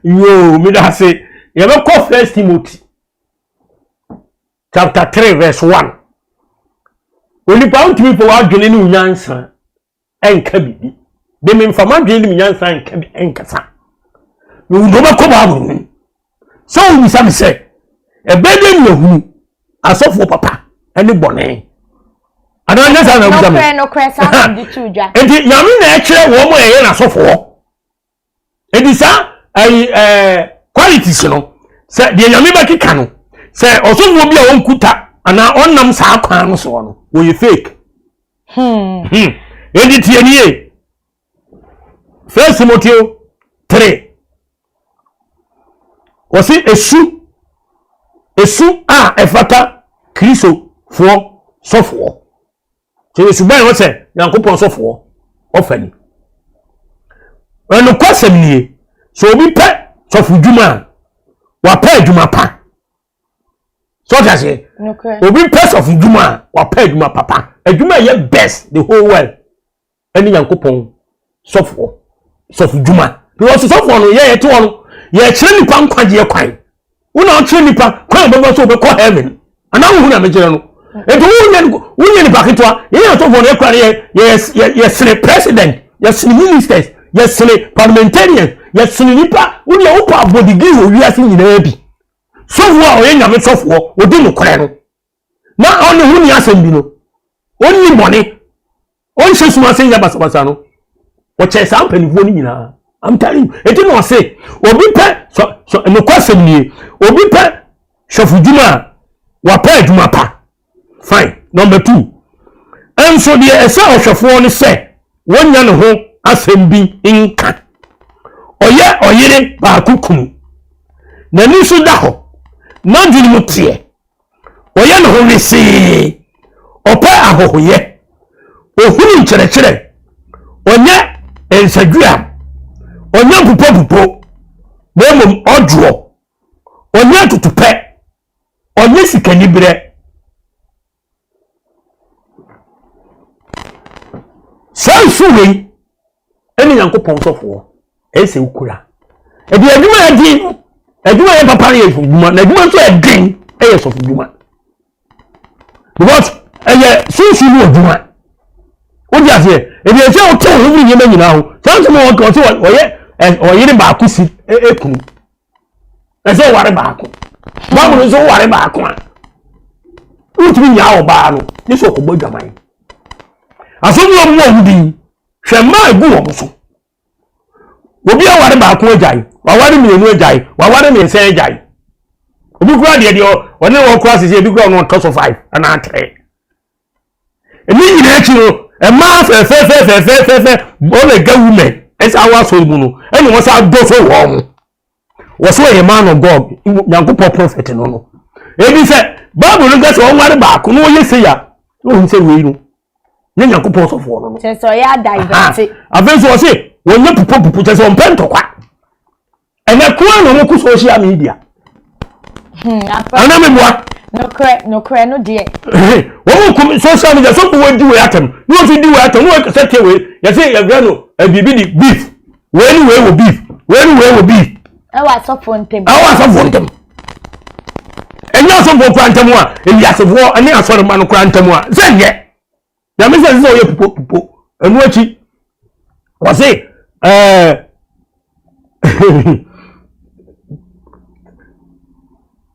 Speaker 6: Yoo mi da ase yɛbɛkɔ First Timothy. chapter 3 verse 1 onipa wontumi mfa w'adwene ne wo nyansa ɛnka biribi de memfa m'adwene ne me nyansa nka bi ɛnkasa mewude wobɛkɔ bible mu sɛ wobisa me sɛ ɛbɛyɛ dɛ ne ahunu asɔfoɔ papa ne bɔne anaa nyɛ saa na wobisa me nti nyame na ɛkyerɛ wɔn a ɛyɛ n'asɔfoɔ Edi saa ayi ɛɛ qualities no sɛ deɛ nyame bɛkeka no sɛ ɔsɔfoɔ bi a ɔnkuta anaa ɔnam saa kwan no soɔ no wɔyɛ fake. Hmm. Hmm. Edi tie nie. First Timothy 3. Wɔsi esu esu a ɛfata Kristofoɔ sɔfoɔ. Sɛ yɛ suban wɔ sɛ Nyankopɔn sɔfoɔ ɔfa ni. Ɛnokwasɛm nie, sɛ obi pɛ sɔfo dwuma a, wapɛ adwuma pa. Sɛ ɔte aseɛ, obi pɛ sɔfo dwuma a, wapɛ adwuma papa. Adwuma a ɛyɛ best the whole world. ɛne nyankopɔn sɔfoɔ sɔfo dwuma because sɔfoɔ no yɛ yɛte hɔ no yɛkyerɛ nipa nkwagyeɛ kwan wo na ɔkyerɛ nipa kwan a ɔbɛba so ɔbɛkɔ heaven anaa wohu na mekyerɛ no nti wonyɛ wonyɛ nipa ketewa yɛyɛ asɔfoɔ no yɛkura no yɛ yɛ yɛsene president yɛsene ministers yɛsene parliamentarians yɛsene nipa wodeɛ wopɛ abɔdigiri wɔ wiase nyinaa bi sɔfoɔ a ɔyɛ nyame sɔfoɔ ɔdi nokorɛ no na ɔne ho ni asɛm bi no ɔnni bɔne ɔnhyɛ sum ase nyɛ basabasa no ɔkyɛ saa mpanimfoɔ no nyinaa I'm telling you eti na ɔse obi pɛ sɔ sɔ nokwasɛm nie obi pɛ sɔfo dwuma a wapɛ adwuma pa fine number two nso deɛ ɛsɛ ɔhwɛfoɔ no sɛ wɔnya ne ho asɛm bi nka ɔyɛ ɔyere baako kunu n'ani nso da hɔ n'adwene mu teɛ Ɔyɛ ne ho wesee, ɔpɛ ahɔhoyɛ, ɔhunu nkyerɛkyerɛ, ɔnyɛ nsadua, ɔnyɛ mpupopupo, na mmom ɔdwoɔ, ɔnyɛ atutupɛ, ɔnyɛ sikaniberɛ. Saa nsu wei ɛne Nyankopɔn sɔfoɔ ɛyɛ sɛ wokura. Ɛde adwuma yɛ den, adwuma yɛ papa no yɛ sɔfo dwuma, na adwuma nso yɛ den ɛyɛ sɔfo dwuma. Because ɛyɛ sunsun mu adwuma. Wodi aseɛ, ɛde ɛsɛ wote wo ho firi nneɛma nyinaa ho. Saa nsɛm a wɔka ɔsɛ ɔyɛ ɔyere baako si ekunu. Ɛsɛ ɔware baako. Bible nso woware baako a, wotumi nyaa ɔbaa no, ne sɛ ɔkɔbɔ adwaman. Asɔfo a wɔn wɔn din, hwɛ mmaa egu wɔn so. Obi aware baako agyae, waware mmienu agyae, waware mmiɛnsa agyae. Obi kura deɛ deɛ ɔne wɔn kura sisi, ebi kura ɔno ɔtɔ so five anaa three. Ɛne nyinaa akyi no, mmaa fɛfɛfɛfɛfɛfɛ ɔlɛga women ɛsɛ awɔ asɔre mu no, ɛna wɔn sa dɔ so wɔn ho. Wɔsɛ ɔyɛ man of God, Nyankopɔn prophet no no. Ebi sɛ Bible no nka sɛ ɔnware baako na ɔyɛ sei a, na ohun sɛ wei no, nyɛ Nyankopɔn sɔfoɔ no no.
Speaker 5: Kyerɛ sɛ ɔyɛ adaivɛte.
Speaker 6: Afei nso ɔse wɔnyɛ pupopupo kyerɛ sɛ ɔmpɛ ntɔkwa. Ɛnɛ koa na wɔkɔ social media.
Speaker 5: Hmm,
Speaker 6: Ana me boa.
Speaker 5: Nokorɛ nokorɛ no deɛ.
Speaker 6: Wɔn kɔ social media so wɔn di wei atɛm na wɔn nso di wei atɛm na wɔn kasa tie wei yɛsɛ yɛfrɛ no biribi di beef wei ne wei wɔ beef wei ne wei wɔ beef.
Speaker 5: Ɛwɔ asɔfoɔ ntɛm.
Speaker 6: Ɛwɔ asɔfoɔ ntɛm. Ɛnyɛ asɔfoɔ kura ntɛm a ewiasefoɔ ne asɔremma no kura ntɛm a sɛ nyɛ. Nyame sɛ sɛ ɔyɛ pupo pupo ɛno akyi wɔse ɛɛ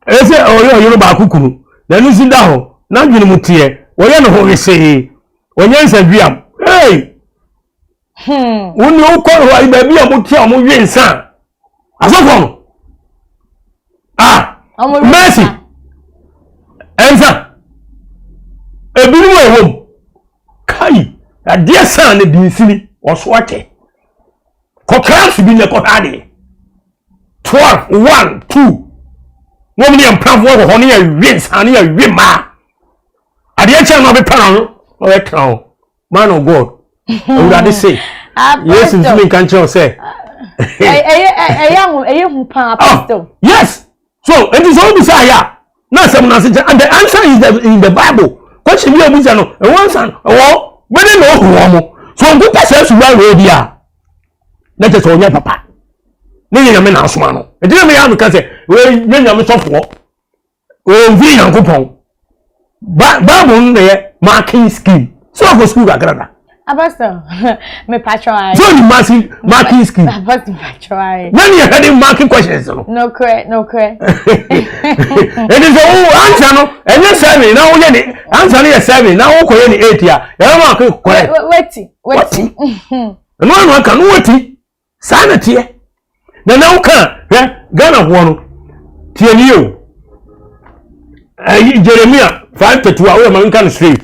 Speaker 6: ɛyɛ sɛ ɔyɛ ɔyere baako kunu n'ani si da hɔ n'adwene mu teɛ wɔyɛ ne ho wesee ɔnyɛ nsadweam hey
Speaker 5: Hmm.
Speaker 6: Wo ne wokɔ hɔ ayi baabi a wɔte a wɔwe nsa a asɔfoɔ no ah mercy nsa ebinom a ɛwɔ mu kai adeɛ san ne de nsini ɔso akyɛ kɔ class bi na ɛkɔhwɛ adeɛ 12 1 2. Na wɔn ne yɛn mprafoɔ wɔ hɔ ne yɛ we nsa ne yɛ we mmaa. Adeɛ kyɛn na ɔbɛpɛ na ɔbɛtena hɔ. Man of God. Awurade se. Yesu ntumi nka nkyerɛ wo sɛ.
Speaker 5: Ɛyɛ ɛyɛ ɛyɛ hu paa pastor.
Speaker 6: Yes. So eti sɛ obi sɛ ayɛ a na asɛm no ase kyɛ and the answer is the, in the Bible. Question bi a obi sɛ no ɛwɔ answer ɛwɔ bɛde na ohu wɔn mo. So nkuta sɛ suba wɔ bi a na kyɛ sɛ ɔnyɛ papa. Ne nyɛ nyame na asoma no. Eti na meyɛ ameka sɛ wei nyɛ nyame sɔfoɔ. Ɔmfiri Nyankopɔn. Bible no na yɛ marking scheme. Sɛ ɔkɔ sukuu kakra da.
Speaker 5: Apostle, me patro ayi.
Speaker 6: So ni marking marking scheme.
Speaker 5: Apostle patro ayi.
Speaker 6: Na ni yɛ de marking questions no.
Speaker 5: No korɛ, no korɛ.
Speaker 6: Ɛni sɛ wo answer no ɛnyɛ seven na woyɛ ne answer no yɛ seven na wokɔ yɛ ne eight a yɛrɛ mark correct.
Speaker 5: Wati, wati.
Speaker 6: Ɛno ano aka no wati. Saa na teɛ. Na na woka hwɛ Ghanafoɔ no tie nie o. Ɛyi Jeremia 5:32 a woyɛ ma nka no straight.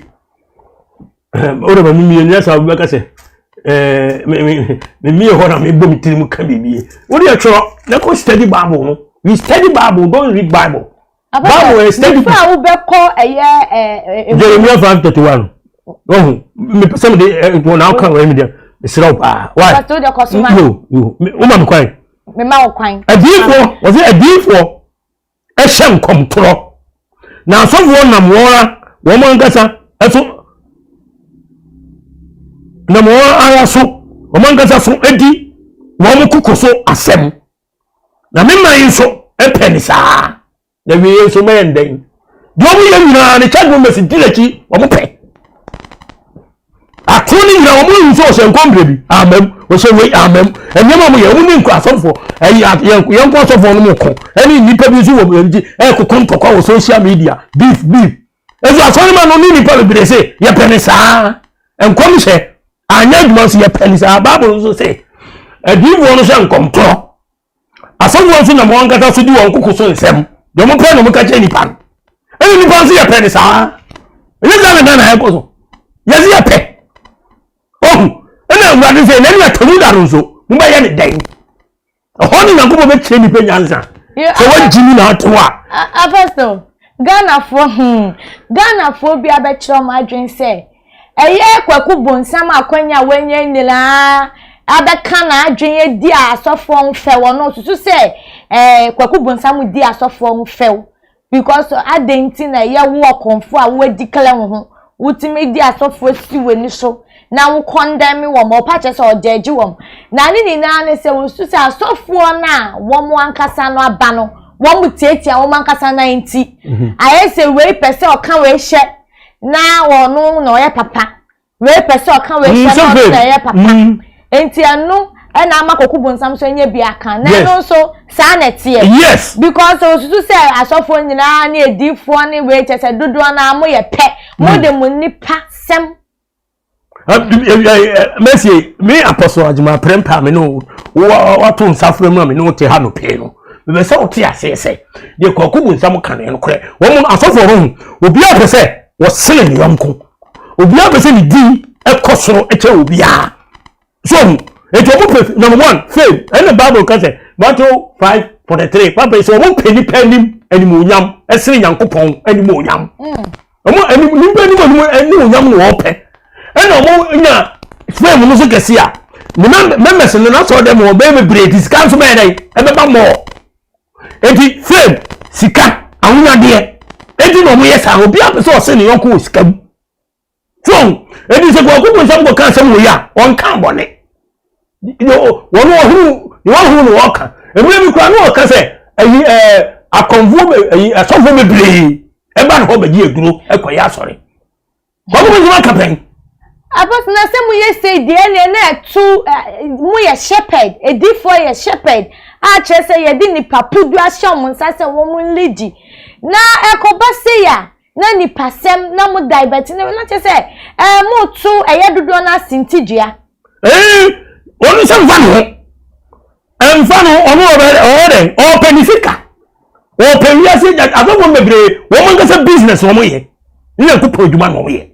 Speaker 6: Wode ma memie nyɛ saa wobɛka sɛ ɛɛ me me memie hɔ na mebɔ me tirim ka biribi. Wode ɛtwerɛ na kɔ study Bible no. We study Bible, don't read Bible.
Speaker 5: Bible yɛ study book. Before a wobɛkɔ ɛyɛ ɛɛ.
Speaker 6: Jeremiah 5:31. Ɔhu mepɛ sɛ mede wɔn na ɔka wɔn mi deɛ mesrɛ wo paa. Why?
Speaker 5: Pàtó de kɔ soma.
Speaker 6: Yo yo woma me kwan.
Speaker 5: Mema wo kwan.
Speaker 6: Adiifoɔ wɔsɛ adiifoɔ ɛhyɛ nkɔmtorɔ na asɔfoɔ nam wɔn a wɔn ankasa ɛso nam wɔn ara so wɔn ankasa so edi wɔn koko so asɛm. Na me man nso pɛ ne saa. Na wie nso mɛyɛ ndɛn. Deɛ wɔn yɛ nyinaa ne church members di n'akyi wɔn pɛ. Atoro ne nyinaa wɔn ehu sɛ ɔhyɛ nkɔmbrɛ bi amam ɔhyɛ wei amam nneɛma wɔn yɛ wɔn ne nkɔ asɔfoɔ ɛyi yɛn yɛn nkɔ asɔfoɔ no mu ko ɛne nnipa bi nso wɔ wɔn ti ɛkoko ntɔkwa wɔ social media beef beef ɛso asɔre ma no ne nnipa bebree se yɛpɛ ne saa nkɔmhyɛ anyɛ adwuma nso yɛpɛ ne saa bible nso sɛ adiyifoɔ no hyɛ nkɔmtorɔ asɔfoɔ nso nam wɔn ankasa so di wɔn koko so nsɛm deɛ wɔn pɛ na wɔn ka kyerɛ nipa no ɛna nipa nso yɛpɛ ne saa ɛnyɛ saa na ghana ɛkɔ so yɛsi yɛpɛ ɔhu ɛna awurade sɛ ɛna ɛna tɛmu da no nso mo bɛyɛ ne dɛn. Ɛhɔ ne Nyankopɔn bɛkyerɛ nnipa nyansa. Sɛ woagye mu na ato a.
Speaker 5: Apostle, Ghanafoɔ hmm, Ghanafoɔ bi abɛkyerɛ wɔn adwene sɛ ɛyɛ Kwaku Bonsam akwanya a wanya nyinaa abɛka n'adwene adi a asɔfoɔ ho fɛw ɔno ɔsusu sɛ ɛɛ Kwaku Bonsam di asɔfoɔ ho fɛw Because adɛn nti na ɛyɛ wo ɔkɔmfo a wo declare wo ho, wotumi di asɔfoɔ si w'ani so na wo condemn wɔn, ɔpa kyerɛ sɛ ɔgyɛgye wɔn. Na ne nyinaa ne sɛ wɔsu sɛ asɔfoɔ no a wɔn ankasa no aba no, wɔn tiatia wɔn ankasa nan nti. Mhm. Ayɛ sɛ wei pɛ sɛ ɔka wei hyɛ na ɔno na ɔyɛ papa. Wei pɛ sɛ ɔka wei hyɛ na ɔno na ɛyɛ papa. Mm. Nti ɛno ɛna ama Kwaku Bonsam nso anya bi aka. Na ɛno nso saa na ɛteɛ.
Speaker 6: Yes.
Speaker 5: Because osusu sɛ asɔfoɔ nyinaa ne adiifoɔ ne wei kyɛ sɛ dodoɔ no ara moyɛ pɛ. Mo de mo nipa sɛm.
Speaker 6: Mercy, me Apostle Adwuma Prempeh me no wato nsa frɛ mu a me ne wo te ha no pɛɛ no. Mepɛ sɛ wote aseɛ sɛ deɛ Kwaku Bonsam ka no ɛnokorɛ. Wɔn asɔfoɔ no ho obiara pɛ sɛ wɔsene ne yɔnko. Obiara pɛ sɛ ne din kɔ soro kyɛ obiara. So ɔho eti ɔmo pɛ number one fame ɛna Bible ka sɛ Matthew 5:43 papa sɛ ɔmo pɛ nipa anim animuonyam ɛsene Nyankopɔn animuonyam. Ɔmo anim nipa anim anim animuonyam na wɔpɛ ɛna ɔmo nya fame no so kɛse a ne members no n'asɔrɔ dɛm wɔbɛyɛ bebree ti sika nso bɛyɛ dɛ ɛbɛba mɔɔ. Eti fame, sika, ahonyadeɛ eti na wɔyɛ saa. Obi apɛ sɛ ɔse ne yɔnko wɔ sika mu. So eti sɛ kwaku bu nsɛm kɔka asɛm wɔ yi a ɔnka bɔne. Wɔn ɔhunu ne wɔhunu na wɔka. Mmerɛ bi koraa na ɔka sɛ ɛyi ɛɛ akɔnfoɔ ɛyi asɔfoɔ bebree ɛba ne hɔ bɛgye aduro ɛkɔyɛ asɔre. Wɔn mo ntoma kapɛn.
Speaker 5: Apostle na sɛ moyɛ sei deɛ ɛneɛ na ɛto moyɛ shepherd edifoɔ yɛ shepherd a kyerɛ sɛ yɛde nipa pudu ahyɛ wɔn nsa sɛ wɔn nlidi na ɛkɔba sei a na nipa sɛm na mo divert na na kyerɛ sɛ ɛɛ mo to ɛyɛ dodoɔ no ase ntidua.
Speaker 6: Ee wɔn nsa nfa ne ho nfa ne ho ɔno ɔbɛ ɔyɛ dɛ ɔpɛ ne sika ɔpɛ wiase asɔfo bebree wɔn ankasa business wɔn yɛ ne yɛn kɔpɔ adwuma na wɔn yɛ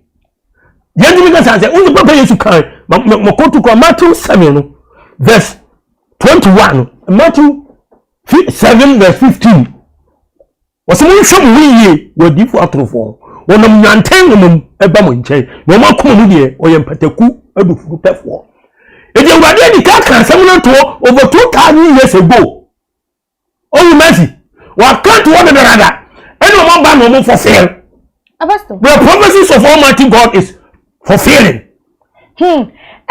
Speaker 6: yɛn ti mi ka sɛ wɔn papa yesu kan ma ma kɔtu kɔ Matthew 7 no verse 21 Matthew 7 verse 15. Wɔsɛ monhwɛ mo ho yie wɔ adiyifoɔ atorofoɔ ho. Wɔnam nnwanten nwoma mu ba mo nkyɛn, na wɔn akoma mu deɛ, wɔyɛ mpataku adufudepɛfoɔ. Enti Awurade adi kan ka asɛm no toɔ over 2,000 years ago. Owu Mercy, waka to hɔ dedadada, ɛna wɔn aba na wɔn fulfill. The prophecies of Almighty God is fulfilling.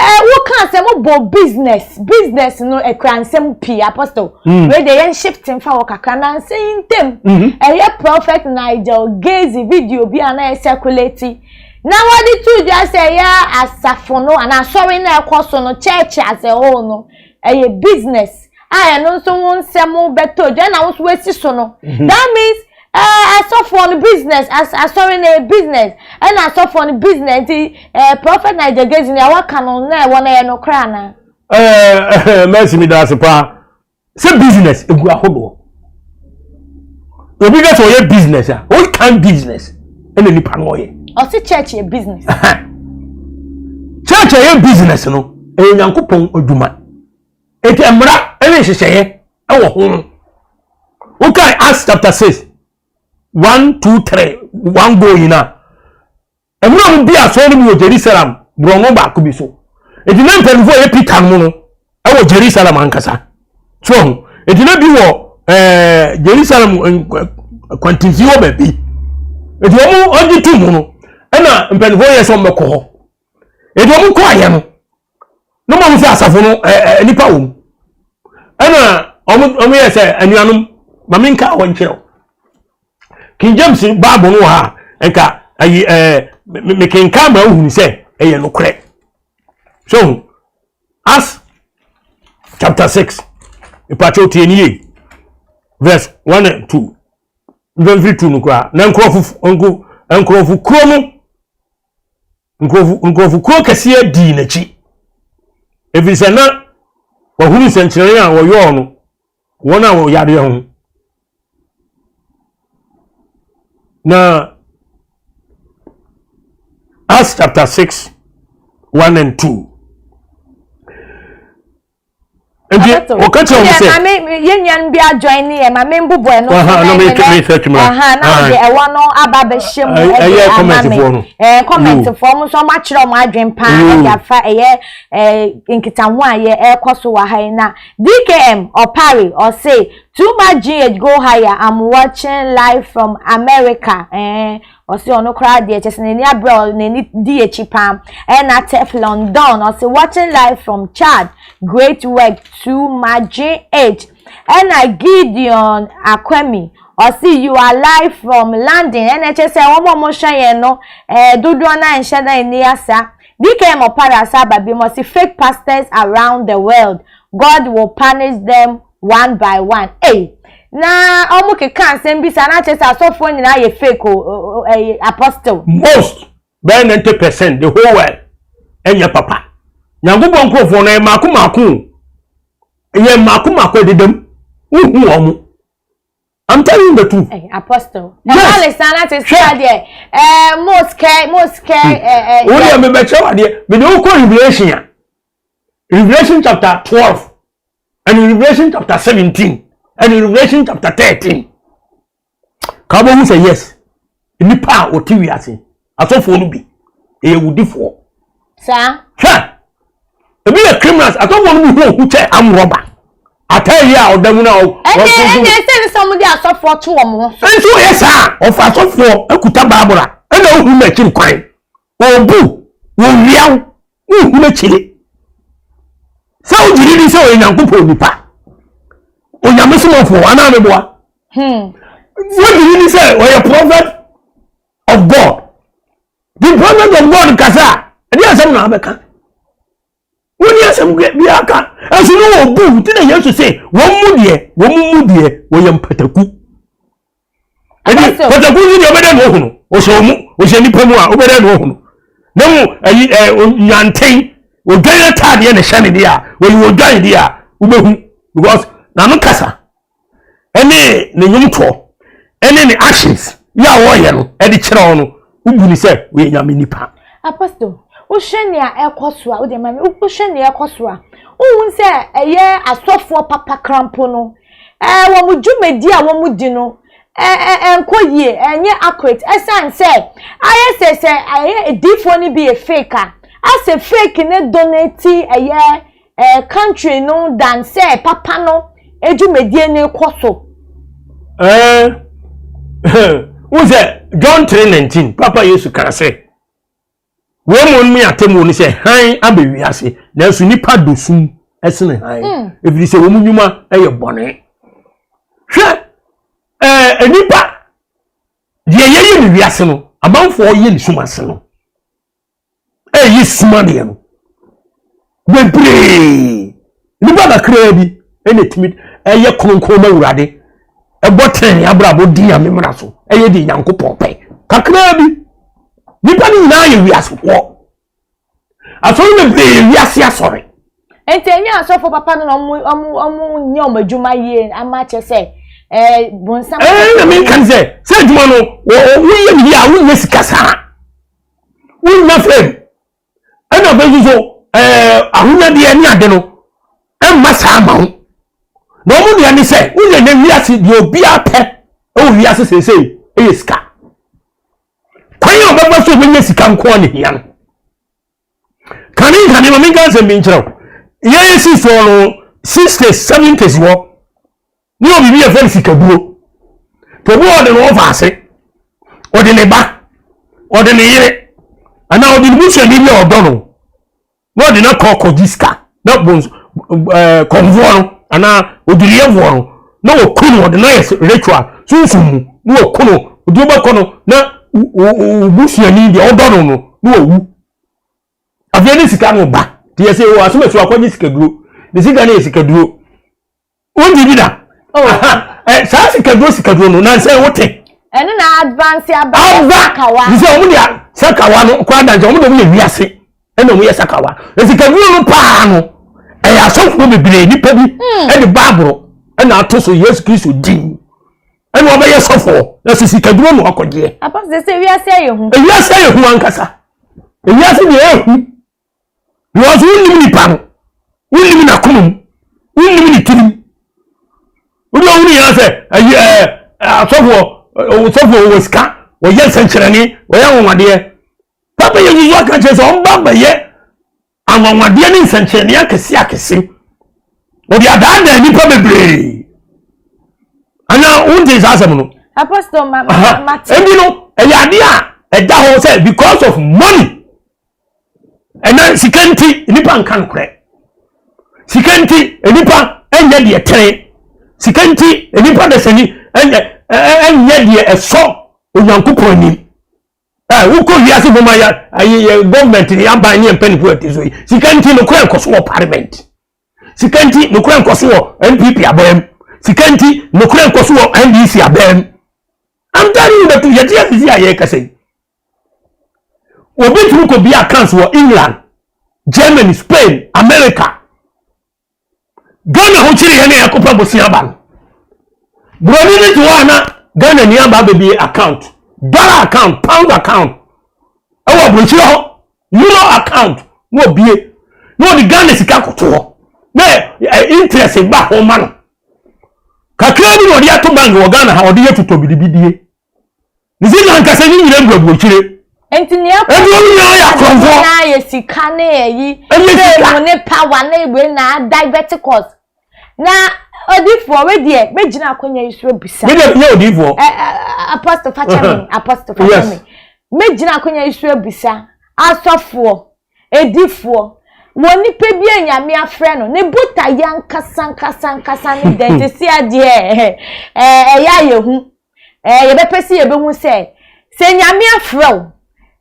Speaker 5: Eh, wo ka sɛ mo bɔ business business no ekura nsɛm pii apostle. Wei de yɛn shift nfa wɔ kakra na nsɛm yi ntɛm. Ɛyɛ prophet Nigel Gaze video bi a na yɛ circulate. Na wɔde to dwa sɛ ɛyɛ asafo no anaa asɔre na ɛkɔ so no church as a whole no ɛyɛ business a ɛno nso ho nsɛm bɛtɔ dwa na wo nso wasi so no. That means ɛɛ asɔfoɔ no business as asɔre no yɛ business ɛna asɔfoɔ no business nti ɛɛ prophet Nigel Gaze nea waka no na ɛwɔ no ɛyɛ nokorɛ anaa.
Speaker 6: Ɛɛ Mercy mi da ase paa sɛ business egu ahodoɔ obi ka sɛ ɔyɛ business a what kind business ɛna nipa no ɔyɛ.
Speaker 5: Ɔsi church yɛ business.
Speaker 6: Church ɛyɛ business no ɛyɛ Nyankopɔn adwuma eti mmara ɛne nhyehyɛeɛ ɛwɔ ho. Wokae Acts chapter 6 1 2 3 1 go nyinaa ɛmuna mu bi asɔre no bi wɔ Jerusalem borɔno baako bi so eti na mpanimfoɔ a ɛyɛ Peter no mu no ɛwɔ Jerusalem ankasa so ho eti na bi wɔ ɛɛ Jerusalem kwantinfi hɔ baabi eti wɔn ɔgye tu mu no ɛna mpanimfoɔ yɛ sɛ wɔn bɛkɔ hɔ eti wɔn kɔ ayɛ no na wɔn sɛ asafo no ɛɛ nipa wɔ mu ɛna wɔn wɔn yɛ sɛ anuanom maame nka wɔn nkyerɛw King James Bible no wɔ ha nka ayi ɛɛ mekenkan ma ohun sɛ ɛyɛ nokorɛ so Acts chapter 6 ìpàtɛ otie ni yie verse 1 and 2 mfɛnfiri 2 no koraa na nkurɔfo nkurɔfo kuro no Nkurɔfo nkurɔfokuo kɛseɛ dii n'akyi, ɛfiri sɛ na wɔahunu nsɛnkyerɛnne a wɔyɔɔ no wɔn a wɔyareɛ ho. Na Acts chapter 6, 1 and 2. nti ɔka kyerɛ wɔn sɛ.
Speaker 5: maame yɛn nuanom bi adjoin ne yɛ maame mbobɔ ɛno
Speaker 6: so na ɛnɛ
Speaker 5: ɛha na ɔde ɛwɔ no aba abɛhyɛ mu ɛde ama me ɛɛ kɔmɛntifoɔ mo nso wɔn akyerɛ wɔn adwene paa ɛde afa ɛyɛ ɛɛ nkitaho a yɛ ɛrekɔ so wɔ ha yi na DKM ɔpare ɔse too much GH go higher I'm watching live from America ɛɛ. Ɔse ɔno koraa deɛ kyɛsɛ n'ani abrɛ ɔ n'ani di akyi paa. Ɛna Teflon Don ɔse watching live from Chad great work to Magye H. Ɛna Gideon Akwami ɔse you are live from London ɛna kyɛ sɛ wɔn a wɔhwɛ yɛn no ɛɛ dodoɔ no a nhyɛ da nni asa. DKM Opare asa aba biom ɔse fake pastors around the world God will punish them one by one ei na ɔmo keka nsɛm bi saa na kyerɛ sɛ asɔfoɔ nyinaa yɛ fake o ɛyɛ apostle.
Speaker 6: Most bɛyɛ 90% the whole world ɛnyɛ papa nyankopɔn nkurɔfoɔ no ɛyɛ mako mako o ɛyɛ mako mako ɛdedam wohu wɔn I'm telling you the truth.
Speaker 5: Hey, eh, apostle. Yes. Ɛna na te sɛ deɛ ɛɛ mosque mosque ɛɛ.
Speaker 6: Wọ́n yẹ mi bẹ kyerɛ wa deɛ mi de o kɔ Revelation a Revelation chapter 12 and Revelation chapter 17 and Revelation chapter 13. Ka wobɛhu sɛ yes, nnipa a wɔte wiase, asɔfoɔ no bi, ɛyɛ wudifoɔ.
Speaker 5: Saa.
Speaker 6: Hwɛ, ebi yɛ criminals, asɔfoɔ no bi ho ohu kyɛ amrɔba. Ataayi a ɔda mu na ɔ.
Speaker 5: Ɛnna ɛnna ɛsɛ ne sɛ wɔn de asɔfoɔ to wɔn ho
Speaker 6: so. Nso yɛ saa, ɔfa asɔfoɔ akuta baabura, ɛna ohu n'akyiri kwan. Obu, wɔwia wo. Wonhu n'akyire. Sɛ wogye ne di sɛ ɔyɛ Nyankopɔn nipa, Onyame somafoɔ anaa meboa? Wogye ne di sɛ ɔyɛ prophet of God. The prophet of God kasa a, ɛde asɛm na abɛka. Wonni asɛm biara ka. Ɛnso ne wɔbu nti na Yesu se wɔn mu deɛ, wɔn mu deɛ wɔyɛ mpataku. Ɛdi pataku nso deɛ ɔbɛdɛ na ohunu ɔhyɛ ɔmu ɔhyɛ nipa mu a ɔbɛdɛ na ohunu na mu ɛyi ɛ nyanten odwan ataadeɛ na ɛhyɛ ne deɛ a wɔyi odwan deɛ a wobɛhu because n'ano kasa ɛne ne nnwomtoɔ ɛne ne actions yɛ a wɔyɛ no ɛde kyerɛ wɔn no wobu ne sɛ wɔyɛ nyame nipa.
Speaker 5: Apostle, wohwɛ nea ɛkɔ so a wode ma me wohwɛ nea ɛkɔ so a wohu sɛ ɛyɛ asɔfoɔ papa krampo no ɛɛ wɔn dwumadi a wɔn di no. ɛnkɔ yie, ɛnyɛ accurate ɛsiane sɛ ayɛ sɛ sɛ ɛyɛ adiifoɔ no bi yɛ fake a, asɛ fake no donate ɛyɛ ɛɛ country no than sɛ papa no dwumadie no kɔ so.
Speaker 6: Ɛɛ wohu sɛ John 3:19 papa Yesu kaa sɛ wɔn mu no atemmuo no sɛ hann aba wiase nanso nnipa dɔ sum sene hann ɛfiri sɛ wɔn nnwuma yɛ bɔne. Hwɛ ɛɛ nnipa deɛ yɛyɛ no wiase no amanfoɔ yɛ ne sum ase no ɛyɛ sum adeɛ no bebree nnipa kakraa bi ɛna ɛtumi ɛyɛ kronkron ma awurade ɛbɔ tɛn abrabɔ di nyame mmara so ɛyɛ deɛ nyankopɔn pɛ kakraa bi nnipa no nyinaa yɛ wiasefoɔ asɔre bebree yɛ wiase asɔre.
Speaker 5: Nti ɛnyɛ asɔfo papa no na ɔmo ɔmo ɔmo nyɛ ɔmo adwuma yie ama kyɛ sɛ ɛɛ bonsam.
Speaker 6: Ɛɛ na mi nka sɛ sɛ adwuma no wɔ woyɛ ne yie a wonyɛ sika saa wonya fam ɛna afei nso so ɛɛ ahonyadeɛ ne ade no ɛmma saa ma wo na wɔn deɛ ne sɛ woyɛ ne wiase deɛ obiara pɛ ɛwɔ wiase seesei ɛyɛ sika kwan a ɔbɛba so ɔbɛnya sika nko ara na hia no. Kane nkane ma menka asɛm bi nkyerɛ wo. Yɛn si soɔ no sixties seventies wɔ ne wɔ biribi yɛfrɛ no sikaduro. Nti obi wɔ ɔde ne wɔfa ase, ɔde ne ba, ɔde ne yere, anaa ɔde ne busuani bi a ɔdɔ no na ɔde no akɔ akɔgye sika na bons ɛɛ kɔnfoɔ no anaa oduruyɛfoɔ no na wɔku no ɔde no ayɛ ritual sunsum mu na wɔku no ɔde wobɛkɔ no na wo busuani deɛ ɔdɔ no no na wawu. Afei ne sika no ba nti yɛsɛ wɔ asomasi wakɔgye sikaduro ne sika no yɛ sikaduro wogye bi da oh. eh, saa sikaduro sikaduro no nansɛ wote
Speaker 5: ɛno na advance aba sakawa
Speaker 6: sɛ ɔmo de sakawa no kora dankyɛ ɔmo de ɔmo yɛ wiase ɛna ɔmo yɛ sakawa sikaduro no paa no ɛyɛ asɔfoɔ bebree nipa bi hmm. ɛde baaburo ɛna ato so yesu kristo din ɛna ɔbɛyɛ sɔfoɔ na sɛ sikaduro na ɔkɔgyeɛ.
Speaker 5: Apɔsɛ sɛ wiase ayɛ hu.
Speaker 6: Ewiase ayɛ hu ankasa. Ewiase deɛ ɛyɛ hu. Because wonnim nipa no, wonnim n'akoma mu, wonnim ne tirim. Wode ɔhunu nyinaa sɛ ɛyi ɛɛ asɔfoɔ ɔsɔfoɔ wɔ sika, wɔyɛ nsɛnkyerɛnne, wɔyɛ anwanwadeɛ. Papa yɛ nso aka kyerɛ sɛ ɔmba bɛyɛ anwanwadeɛ ne nsɛnkyerɛnne akɛse akɛse wɔde adaadaa nnipa bebree anaa wonte saa asɛm no
Speaker 5: apostle ma ma ma
Speaker 6: te ebi no ɛyɛ adeɛ a ɛda hɔ sɛ because of money ɛna sika nti nnipa nka nokorɛ sika nti nnipa ɛnyɛ deɛ tene sika nti nnipa dasani ɛnyɛ ɛnyɛ deɛ ɛsɔ onyankopɔn anim Ɛ wokɔ wiase fam ayɛ ayi yɛ gɔọmenti ne aban ne yɛ mpanyinfoɔ ɛte so yi sika nti nokorɛ nkɔ so wɔ parliament sika nti nokorɛ nkɔ so wɔ npp abɛn mu sika nti nokorɛ nkɔ so wɔ ndc abɛn mu I'm telling you the truth yɛte asisi a yɛrekasa yi obi tumi kɔ bi accounts wɔ England Germany Spain America. Ghana ho kyere yɛn a yɛakɔpɛ bosea aba no. Buroni no te hɔ a na Ghana ni aba abɛbie account, dollar account, pound account ɛwɔ aburokyire hɔ, euro account na obie na ɔde Ghana sika kɔto hɔ na interest ba ho ma no. Kakra bi na ɔde ato bank wɔ Ghana ha ɔde yɛ tutɔ bidibidie. Ne sika ankasa ne nyina gu aburokyire.
Speaker 5: Nti nea
Speaker 6: ɛkɔ so nyinaa yɛ akorɔmfoɔ.
Speaker 5: Nyinaa yɛ sika ne ɛyi. Ɛyɛ sika. Fame ne power ne wei na divert course. Na odiifoɔ wei deɛ mɛgyina akonnwa yi so abisa.
Speaker 6: Me deɛ meyɛ odiifoɔ.
Speaker 5: Ɛ apostle fakyɛ me apostle fakyɛ me. Mɛgyina akonnwa yi so abisa asɔfoɔ edifoɔ wɔ nipa bi a nyame afrɛ no ne botaeɛ ankasa ankasa ankasa ne dɛn sisi adeɛ ɛyɛ ayɛ hu. Ɛɛ, yɛbɛpɛ sɛ yɛbɛhu sɛ, sɛ Nyame afrɛ wo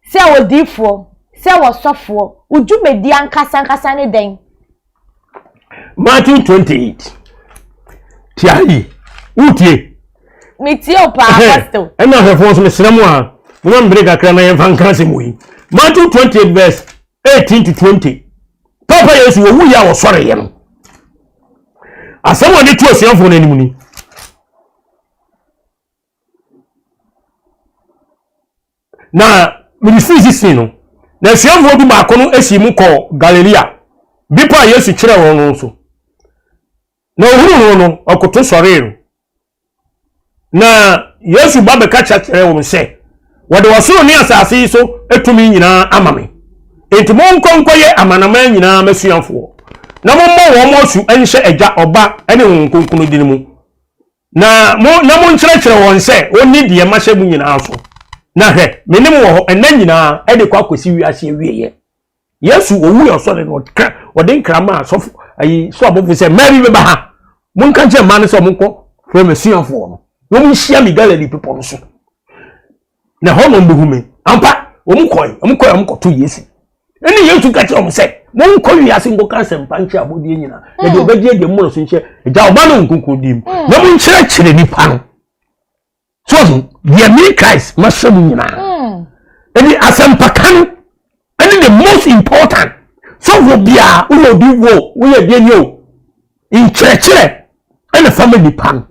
Speaker 5: sɛ odiyifoɔ, sɛ ɔsɔfoɔ, wo dwumadie ankasa ankasa ne dɛn?
Speaker 6: Matthew 28. Tia yi, wotie?
Speaker 5: Metie wo paa, Apostle.
Speaker 6: Ɛna ahwɛfoɔ nso mesrɛ mo a, moma mbere kakra na yɛmfa nka asɛm wɔ yi. Matthew 28 verse 18 to 20. Papa Yesu wɔwu yɛ a wɔsɔreeɛ no. Asɛm a ɔde to asuafoɔ no anim ni. Na mede firi sisi no, na asuafoɔ du baako no sii mu kɔɔ Galilea, bepɔ a Yesu kyerɛɛ wɔn no so. Na ɔhunuu no no, ɔkoto sɔree no. Na Yesu ba bɛka kyerɛ wɔn sɛ, wɔde ɔsoro ne asase yi so tumi nyinaa ama me. Enti monkɔ nkɔyɛ amanaman nyinaa m'asuafoɔ, na mommɔ wɔn asu nhyɛ Agya, Ɔba, ne Honhom Kronkron din mu, na mo na monkyerɛkyerɛ wɔn sɛ wɔnni deɛ mahyɛ mo nyinaa so. Na hwɛ, me ne mo wɔ hɔ nna nyinaa de kɔ akɔsi wiase awieeɛ. Yesu owui ɔsɔre no ɔka ɔde nkra maa asɔfo ayi so abɔfo sɛ mmaa bi bɛba ha monka nkyerɛ mmaa no sɛ wɔnkɔ frɛ m'asuafoɔ no na wɔnhyia me Galilee bepɔ no so na ɛhɔ na wɔbɛhu me ampa wɔn kɔe wɔn kɔe wɔn kɔto Yesu ɛne Yesu ka kyerɛ wɔn sɛ monkɔ wiase nkɔka asɛmpa nkyerɛ abɔdeɛ nyinaa na deɛ ɔbɛgye deɛ mmorɔ so nkyɛ agya ɔba no nkonko dim na monkyerɛkyerɛ nipa no so ɔho deɛ me Christ mahyɛ mu nyinaa ɛne hmm. asɛmpaka no ɛne the most important sɔfo biara woyɛ odi wo woyɛ deɛ ni o nkyerɛkyerɛ ɛna fama nipa no.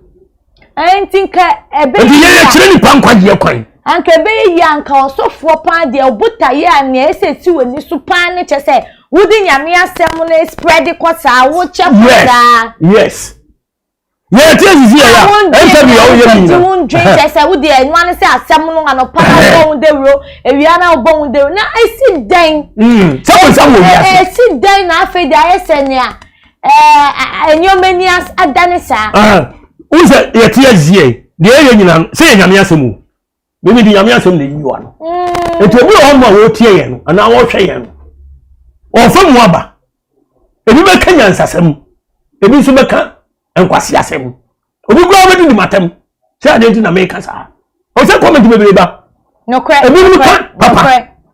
Speaker 5: Nti nka ɛbɛyɛ
Speaker 6: nti yɛyɛ kyerɛ nipa nkwagyeɛ kwan.
Speaker 5: Anka ɛbɛyɛ yie anka ɔsɔfoɔ paa deɛ ɔbotaeɛ a nea ɛsɛ si w'ani so paa ne kyɛ sɛ wode nyame asɛm no spread kɔ saa wokyɛ kɔ saa.
Speaker 6: Yes. Yɛ ti esisi yɛ ya. Ɛnsɛ bi ɔwɔ yɛ mi nyina.
Speaker 5: Wo ndwen kyɛ sɛ wo deɛ ɛnoa ne sɛ asɛm no anɔpa na wobɔ ho dawuro awia na wobɔ ho dawuro na esi dɛn.
Speaker 6: Mm, sɛ wo nsa wɔ wiase.
Speaker 5: Esi dɛn na afei deɛ ayɛ sɛ nea ɛɛ nneɛma ni adane saa.
Speaker 6: Wo sɛ yɛ ti esi yɛ deɛ ɛyɛ nyina no sɛ yɛ nyame asɛm o. Mímí di nyame asɛm na eyi wa no. Nti obi wɔ hɔ nom a wɔretie yɛn no anaa wɔrehwɛ yɛn no wɔfa mu aba. Ebi bɛka nyansasɛm, ebi nso bɛka nkwaseasɛm. Obi koraa bɛdi di matam sɛ adeɛ nti na meka saa. Ɔsɛ kɔmɛnti bebree ba.
Speaker 5: Ebi
Speaker 6: nso ka papa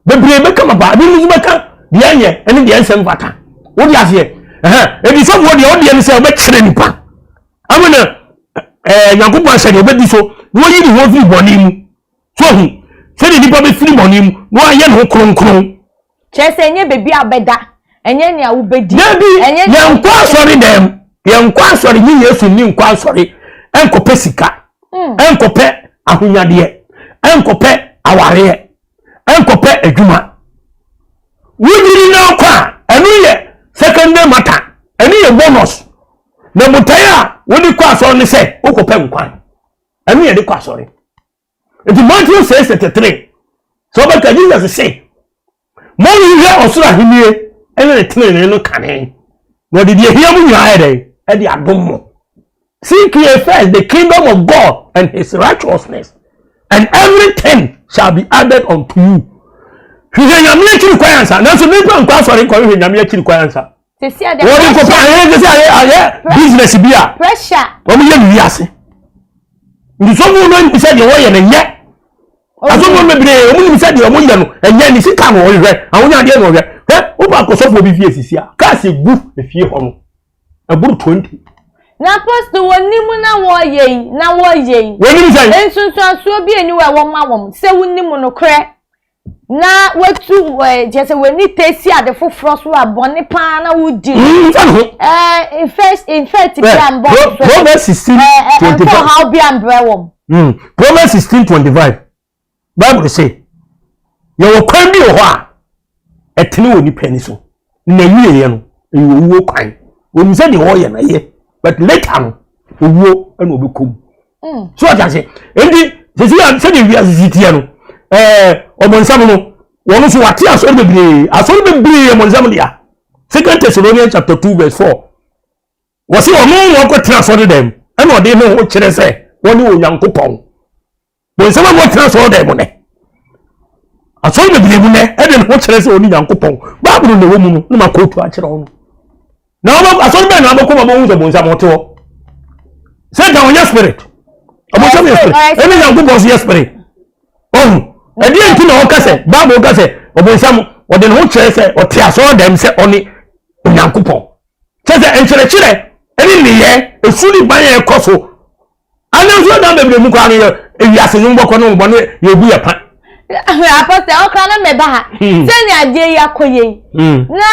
Speaker 6: bebree bɛka papa ebi nso bɛka deɛ ɛnyɛ ɛne deɛ nsɛm fata. Wode aseɛ ɛhɛn edi sɔfoɔ deɛ ɔdeɛ no sɛ ɔbɛkyerɛ nipa. Ama na ɛɛ Nyankopɔn ahyɛ deɛ ɔbɛdi so na wayi ne ho afiri bɔne mu. So hu sɛdeɛ nipa bɛfiri bɔne mu na wayɛ ne ho kronkron.
Speaker 5: Kyerɛ sɛ ɛnyɛ baabi a wobɛda, ɛnyɛ nea wobɛdi.
Speaker 6: Dabi, yɛnkɔ asɔre dɛm, yɛnkɔ asɔre nye Yesu ni nkɔ asɔre ɛnkɔpɛ sika, hmm. ɛnkɔpɛ ahonyadeɛ, ɛnkɔpɛ awareɛ, ɛnkɔpɛ adwuma. Wogyiri na ɔkɔ a, ɛno yɛ secondary matter, ɛno yɛ bonus. Na botaeɛ a wode kɔ asɔre ne sɛ wokɔpɛ nkwa. Ɛno yɛde kɔ asɔre. Nti Matthew 6 33 sɛ ɔbɛka Jesus se monhwehwɛ ɔsoro ahennie ɛne ne tenenee no kane na ɔde deɛ hia mu nyinaa yɛ dɛn ɛde adom mo. Seek ye first the kingdom of God and his righteousness and everything shall be added unto you. Hwehwɛ nyame akyiri kwan ansa nanso nipa nkɔ asɔre nkɔhwehwɛ nyame akyiri kwan ansa. Wɔde nkɔpɛ ayɛ sɛ ayɛ ayɛ business bi a wɔn yɛ no wiase. Nsɔfo no nim sɛ deɛ wɔyɛ no nyɛ. Asɔfo no bebree wɔn nim sɛ deɛ wɔyɛ no ɛnyɛ ne sika na wɔhwehwɛ ahonya adeɛ na wɔhwɛ. Hwɛ wokɔ akɔsɔfo bi fie sisi a cars egu efie hɔ no ɛboro 20.
Speaker 5: Na apostle wɔnim na wɔyɛ yi na wɔyɛ yi.
Speaker 6: Wɔnim sɛ.
Speaker 5: Nsunsuansoɔ bi ani wɔ ɛwɔ ma wɔn sɛ wonim nokorɛ. na watu ɛɛ kyerɛ sɛ w'ani tɛ si ade foforɔ so a bɔne paa na wodi no
Speaker 6: mm, nfa ne ho
Speaker 5: ɛɛ infect infect bi a mbɔ so
Speaker 6: Proverbs 16:25
Speaker 5: ɛɛ ɔhaw bi a mbrɛ wɔm.
Speaker 6: Hmm, Proverbs 16:25 Bible say yɛwɔ kwan bi wɔ hɔ a ɛtene wɔ nipa ani so na wieɛ no ɛyɛ owuo kwan wɔnim sɛ deɛ ɔyɛ no ɛyɛ but later no owuo ɛna ɔbɛkɔ mu mm. so ɔte ase nti sisi a sɛdeɛ wiase si teɛ no ɛɛ ɔbɔnsam no wɔn nso wate asɔre bebree asɔre bebree ɔbɔnsam dea Second Thessalonians chapter 2 verse 4 wɔsi ɔno na ɔkɔtena asɔre dɛm ɛna ɔde ne ho kyerɛ sɛ wɔne Onyankopɔn bɔnsam a wɔtena asɔre dɛm nɛ asɔre bebree mu nɛ ɛde ne ho kyerɛ sɛ ɔne Nyankopɔn baabulu na ɛwɔ mu no na ma kootu akyerɛ wɔn na wɔn asɔre bɛn na abɛkɔ ma wɔn sɛ bɔnsam ɔte hɔ satan ɔnyɛ spirit ɔbɔnsam yɛ spirit ɛne Nyankopɔn so yɛ spirit ɔhu ɛdeɛ nti na ɔka sɛ baabulu ka sɛ ɔbɔnsam ɔde ne ho kyerɛ sɛ ɔte asɔre dɛm sɛ ɔne Onyankopɔn kyerɛ sɛ nkyerɛkyerɛ ɛne nneyɛɛ esu ne ban a ɛkɔ so Ana nso dan bebree mu koraa no yɛ ewiase nwom bɔkɔ no bɔ no yɛ gu yɛ pa.
Speaker 5: Apɔsɛ ɔkra na mɛba ha hmm. sɛnea adeɛ yi akɔ yɛ yi hmm. na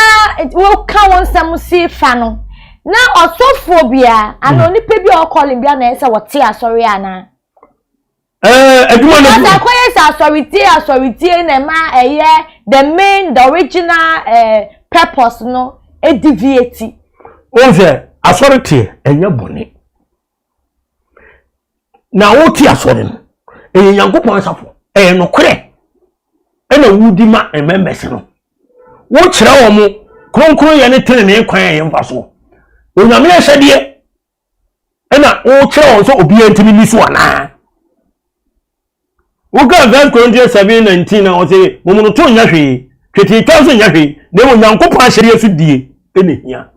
Speaker 5: woka wo nsɛm si fa no na ɔsɔfoɔ biara ana hmm. onipa bi a ɔkɔlin bi ana ɛsɛ wɔte asɔre anaa.
Speaker 6: Ɛɛ adwuma no.
Speaker 5: Because akɔyɛ sɛ asɔretie asɔretie na ɛma ɛyɛ the main the original uh, purpose no deviate.
Speaker 6: O sɛ asɔre teɛ ɛnyɛ bɔne. Na wote asɔre no. Ɛyɛ Nyankopɔn asafo. Ɛyɛ nokorɛ ɛna wodi ma mmɛmmɛs no. Wokyerɛ wɔn kronkronyɛ ne tenenee kwan a yɛmfa soɔ. Onyame ahyɛdeɛ ɛna wokyerɛ wɔn sɛ obiara ntumi ni so anaa? Woka 1 Corinthians 7 19 na ɔsɛ momonoto nyɛ hwee, twetiatwa nso nyɛ hwee, na mmom Nyankopɔn ahyɛdeɛ so die ɛna hia.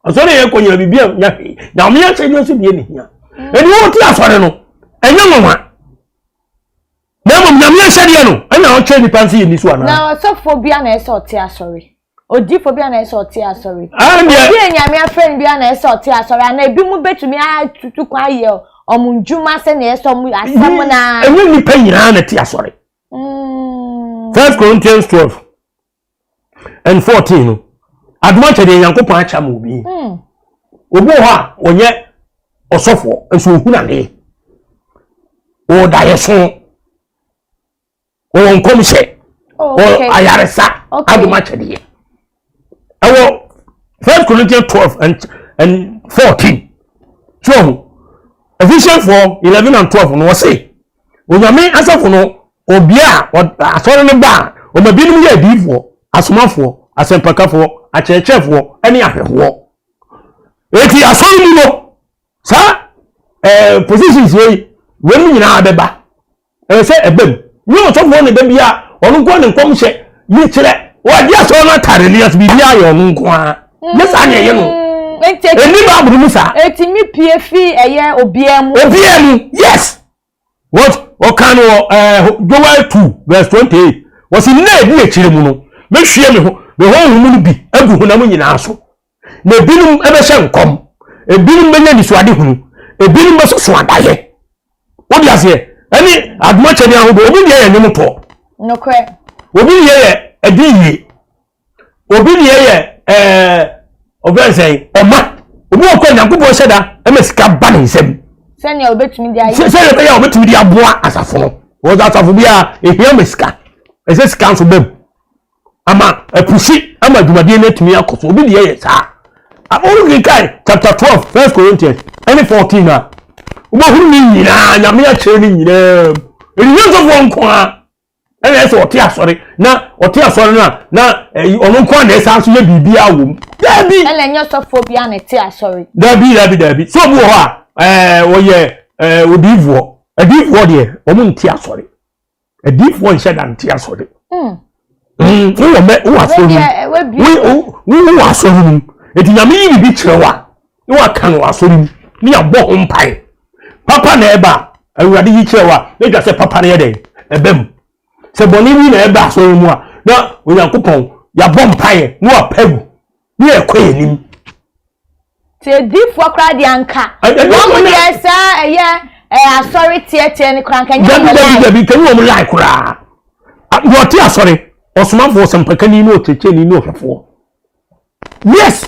Speaker 6: Asɔre yɛ kɔ nyina biribi a nyɛ hwee, Nyame ahyɛdeɛ so die na hia. Ɛni wɔte asɔre no, ɛnyɛ nwanwa. Na mmom Nyame ahyɛdeɛ no ɛna ɔkyerɛ nipa nso yɛ ni so anaa?
Speaker 5: Na ɔsɔfoɔ bia na ɛsɛ ɔte asɔre. Odiyifo bi a na ɛsɛ ɔte asɔre. Obi a Nyame afrɛ no bi a na ɛsɛ ɔte asɔre anaa ebi mu betumi atutu kwan ayɛ wɔn ndwuma sɛnea ɛsɛ wɔn asɛm na.
Speaker 6: Ɛnyɛ nnipa nyinaa na ɛte asɔre. First Corinthians 12 and 14 no adom akyɛdeɛ Nyankopɔn akyɛ ama obi. Obi wɔ hɔ a ɔnyɛ ɔsɔfoɔ nso ohunu adeɛ. Ɔwɔ daeɛso. Wɔwɔ nkɔmhyɛ.
Speaker 5: Oh,
Speaker 6: Wɔwɔ ayaresa. Adom akyɛdeɛ. Ɛwɔ First Corinthians 12 and 14. So ɔho. Ephesians 4 11 and 12 no wɔse Onyame asafo no obia a asɔre no ba a ɔma binom yɛ adiyifoɔ, asomafoɔ, asɛmpakafoɔ, akyerɛkyerɛfoɔ ne ahwɛfoɔ. Eti asɔre mu no saa ɛɛ positions wei wɔn nyinaa bɛba. Ɛyɛ sɛ ɛba mu. Nyɛ ɔsɔfoɔ na da bi a ɔno nko ne nkɔmhyɛ yi kyerɛ. Wɔagye asɔre no atare ne ase biribi ayɛ ɔno nko ara. Nyɛ saa na ɛyɛ no. Ɛnni Bible mu saa.
Speaker 5: Ɛtumi pie fi ɛyɛ obiara mu.
Speaker 6: Obiara mu, yes. What ɔka no wɔ ɛɛ Joel 2 verse 28. Wɔsi nna edi akyire mu no, mɛhwie me ho me honhom no bi agu honam nyinaa so. Na ebinom bɛhyɛ nkɔm, ebinom bɛnya anisoadehunu, ebinom bɛsoso adaeɛ. Wode aseɛ? Ɛne adomakyɛdeɛ ahodoɔ. Obi deɛ yɛ nnwomtoɔ.
Speaker 5: Nokorɛ.
Speaker 6: Obi deɛ yɛ adiyie. Obi deɛ yɛ ɛɛ ɔfɛn sɛn ɔma. Obi wɔ kɔ Nyankopɔn hyɛ da ɛma sika ba ne nsam.
Speaker 5: Sɛnea obetumi de ayɛ.
Speaker 6: Sɛnea ɛbɛyɛ a obetumi de aboa asafo no. Wɔdze asafo bi a ehia ma sika. Ɛsɛ sika nso bam. Ama apusi ama dwumadie no atumi akɔ so. Obi deɛ yɛ saa. Wokenkan chapter 12 first Corinthians ɛne 14 a wobɛhunu ne nyinaa Nyame akyerɛ ne nyinaa mu. Ɛdi nyɛ nsɔfoɔ nko ara ɛna ɛsɛ ɔte asɔre na ɔte asɔre no a na ɔno nko ara na ɛsan so yɛ biribiara wɔ mu. Daabi.
Speaker 5: Ɛna ɛnyɛ sɔfoɔ biara na ɛte asɔre.
Speaker 6: Daabi daabi daabi. Sɛ obi wɔ hɔ a ɛɛ ɔyɛ ɛɛ odiifoɔ. Adiifoɔ deɛ wɔn nte asɔre. Adiifoɔ nhyɛ da nte asɔre. Wowɔ mɛ wowɔ asɔre mu. Wowɔ asɔre mu. Eti Nyame yi biribi kyerɛ wo a, na waka no wɔ asɔre mu, ne yɛabɔ ho mpae. Papa na ɛba a, Awurade yi kyerɛ wo a, na atwa sɛ papa no yɛ dɛn? Ɛba mu. Sɛ bɔne bi na ɛba asɔre mu a, na Onyankopɔn yɛabɔ mpaeɛ na wapa agu, ne yɛkɔ yɛn anim.
Speaker 5: Ti adiifoɔ koraa deɛ anka wɔn mu deɛ saa ɛyɛ ɛyɛ asɔre teɛteɛ ne koraa nka nyɛ wɔn
Speaker 6: lai. Dabi dabi nka nyɛ wɔn lai koraa. Deɛ ɔte asɔre, ɔsomafoɔ, ɔsɛmpakani ne ɔkyerɛkyerɛni ne ɔhwɛfoɔ. Yes,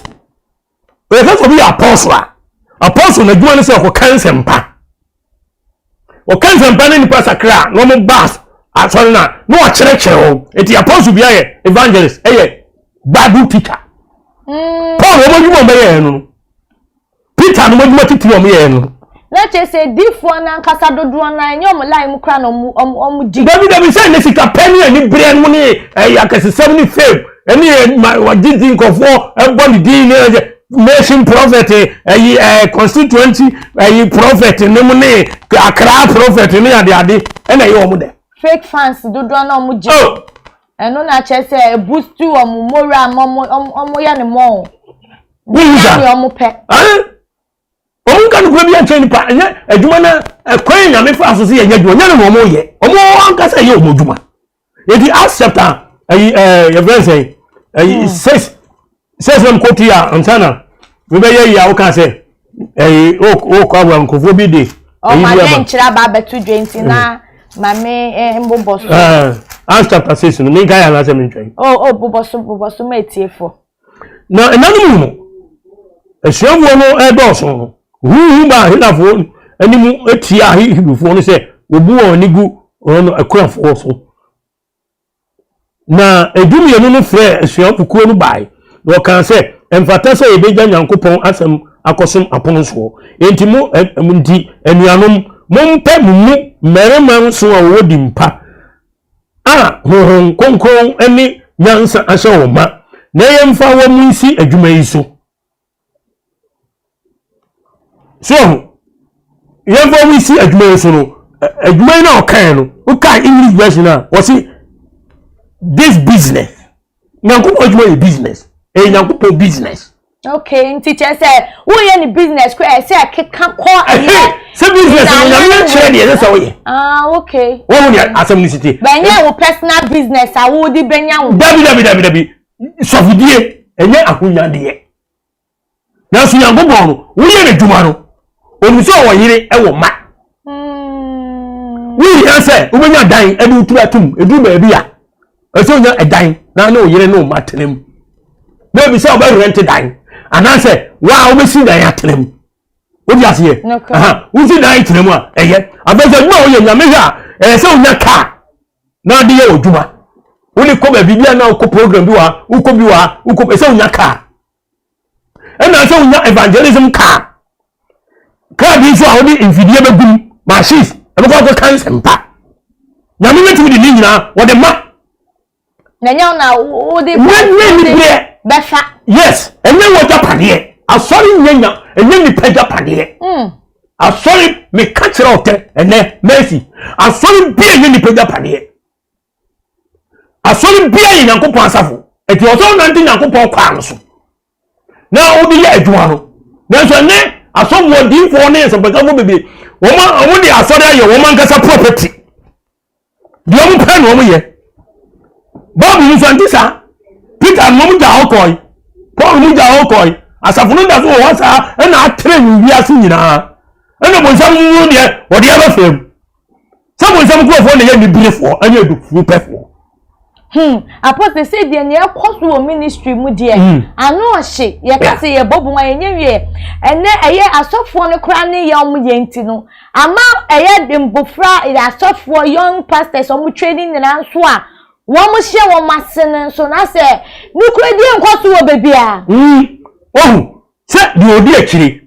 Speaker 6: ɔyɛ sɛ obi yɛ apostle a, apostle n'adwuma ne sɛ ɔkɔka nsɛmpa. Ɔka nsɛmpa ne nipa sakra a na wɔn ba asɔre no a na ɔkyerɛkyerɛ wɔn. Eti apostle bi ayɛ evangelist ɛyɛ bible teacher. Paul wɔn adwuma wɔn bɛyɛ no no. Peter no wɔn adwuma titiri wɔn yɛ no.
Speaker 5: Na kyerɛ sɛ difoɔ no ankasa dodoɔ no ɛnyɛ wɔn line mu koraa na wɔn wɔn di.
Speaker 6: Dabi dabi sɛ ne sika pɛ ne anibereɛ no ne ɛyɛ akɛsesɛm ne fame ɛne ma wɔgye di nkurɔfoɔ ɛbɔ ne din ne ɛyɛ nation prophet ɛyi ɛɛ constituency ɛyi prophet ne mu ne Accra prophet ne ade ade ɛna ɛyɛ wɔn dɛ.
Speaker 5: Fake fans dodoɔ na wɔn gye. Oh. Ɛno na kyerɛ sɛ ebustu wɔn moral ma wɔn wɔn yɛ ne mɔɔ.
Speaker 6: Wohu sa.
Speaker 5: Deɛ wɔn pɛ.
Speaker 6: Wɔn nka nokora bi ankyerɛ nipa ɛnyɛ adwuma na ɛkwan nyame fa so sɛ yɛnyɛ adwuma nyɛ no na wɔn yɛ wɔn ankasa yɛ wɔn adwuma. Eti Acts chapter ɛyi ɛɛ yɛfrɛ sɛ ɛyi 6 6 na mkɔ ti a ansa na mebɛyɛ yi a woka sɛ ɛyi wokɔ aboa nkurɔfoɔ bi de
Speaker 5: ɛyi bi aba. Ɔmo nkyerɛ aba abɛto dwa nti na maame mbobɔ so.
Speaker 6: Acts chapter 6 no menka yɛ anaasɛ mentwɛn.
Speaker 5: Oh oh bobɔ so bobɔ so ma etiefoɔ.
Speaker 6: Na nna no mu no, asuafoɔ no redɔɔso no, huhu baa Helafoɔ anim tiaa Hebrifoɔ no sɛ wɔbu wɔn ani gu wɔn akunafoɔ so. Na edumienu no frɛɛ asuafokuo no bae, na wɔkaa sɛ, Ɛmfata sɛ yɛbɛgya Nyankopɔn asɛm akɔsom apono soɔ. Enti mo nti, anuanom, Mompɛ mo mu mmarima nson a wɔwɔ din pa a Honhom Kronkron ne nyansa ahyɛ wɔn ma, na yɛmfa wɔn nsi adwuma yi so. So ɔho, yɛmfa wɔn nsi adwuma yi so no, adwuma yi na ɔkae no, wokae English version a, wɔse this business. Nyankopɔn adwuma yɛ business. Ɛyɛ Nyankopɔn business.
Speaker 5: Okay, nti kyerɛ sɛ woyɛ ne business kora ɛsɛ ɛkeka kɔ ɛyɛ.
Speaker 6: Sɛ business no nyame akyerɛ deɛ ɛsɛ sɛ woyɛ.
Speaker 5: Ah, okay.
Speaker 6: Wɔn mu deɛ asɛm no si te.
Speaker 5: Bɛnyɛ wo personal business a wode bɛnya wo.
Speaker 6: Dabi dabi dabi dabi sɔfodie ɛnyɛ ahonyadeɛ. Nanso Nyankopɔn no woyɛ n'adwuma no onim sɛ ɔwɔ yere ɛwɔ mma. Wohia sɛ wobɛnya dan ɛde wotiri atom ɛduru baabi a ɛsɛ wonya ɛdan na ne wo yere ne wo mma tena mu. Baabi sɛ wobɛrente dan anaasɛ wo a wobɛsi dan atena mu. Wode aseɛ? Wosi dan tena mu a ɛyɛ. Afei sɛ adwuma a woyɛ nyame hwɛ a ɛyɛ sɛ wonya kaa na ade yɛ w'adwuma. Wode kɔ baabi bi a na wokɔ program bi wɔ ha wokɔ bi wɔ ha wokɔ ɛsɛ wonya kaa. Ɛna sɛ wonya evangelism car. Car bi nso a wode mfidie bɛgu mu machines ɛbɛkɔ akɔka nsɛmpa. Nyame bɛtumi de ne nyinaa wɔde ma.
Speaker 5: Na ɛnyɛ wo na wode bɛfa.
Speaker 6: Yes, ɛnyɛ wɔ gyapadeɛ. Asɔre nyɛ nya ɛnyɛ nipa gyapadeɛ. Hmm. Asɔre meka kyerɛ ɔtɛ ɛnɛ Mercy. Asɔre bi ɛnyɛ nipa gyapadeɛ. Asɔre bi yɛ Nyankopɔn asafo. Ɛti ɔsɛ ɔnante Nyankopɔn kwan no so. Na wode yɛ adwuma no. Nanso ɛnɛ asɔfoɔ diifoɔ ne nsɛmpɛkafoɔ bebree wɔn wɔn de asɔre ayɛ wɔn ankasa property. Deɛ wɔn pɛ na wɔn yɛ. Bible nso ɛnte saa. Peter no wɔn gya hɔ kɔe. Paul mu gya hɔ kɔe. Asafo no da so wɔ hɔ saa ɛna atrɛ wɔ wiase nyinaa. Ɛna bonsam no deɛ wɔde aba fam. Sɛ bonsam nkurɔfoɔ na ɛyɛ niberefoɔ ɛne adufuru pɛfoɔ.
Speaker 5: Apostle sɛ deɛ nea ɛkɔ so wɔ ministry mu deɛ hmm. ano ɔhye yɛka sɛ yɛbɔ bom a yɛnyɛ wie ɛnɛ ɛyɛ asɔfoɔ no koraa ne yɛ ɔmo yɛ nti no ama ɛyɛ mbofra yɛ asɔfoɔ young pastors ɔmo training nyinaa nso a wɔn hyɛ wɔn ase no nso na sɛ nukuredie nkɔ so wɔ baabi a.
Speaker 6: Hmm. Ohu sɛ deɛ odi akyire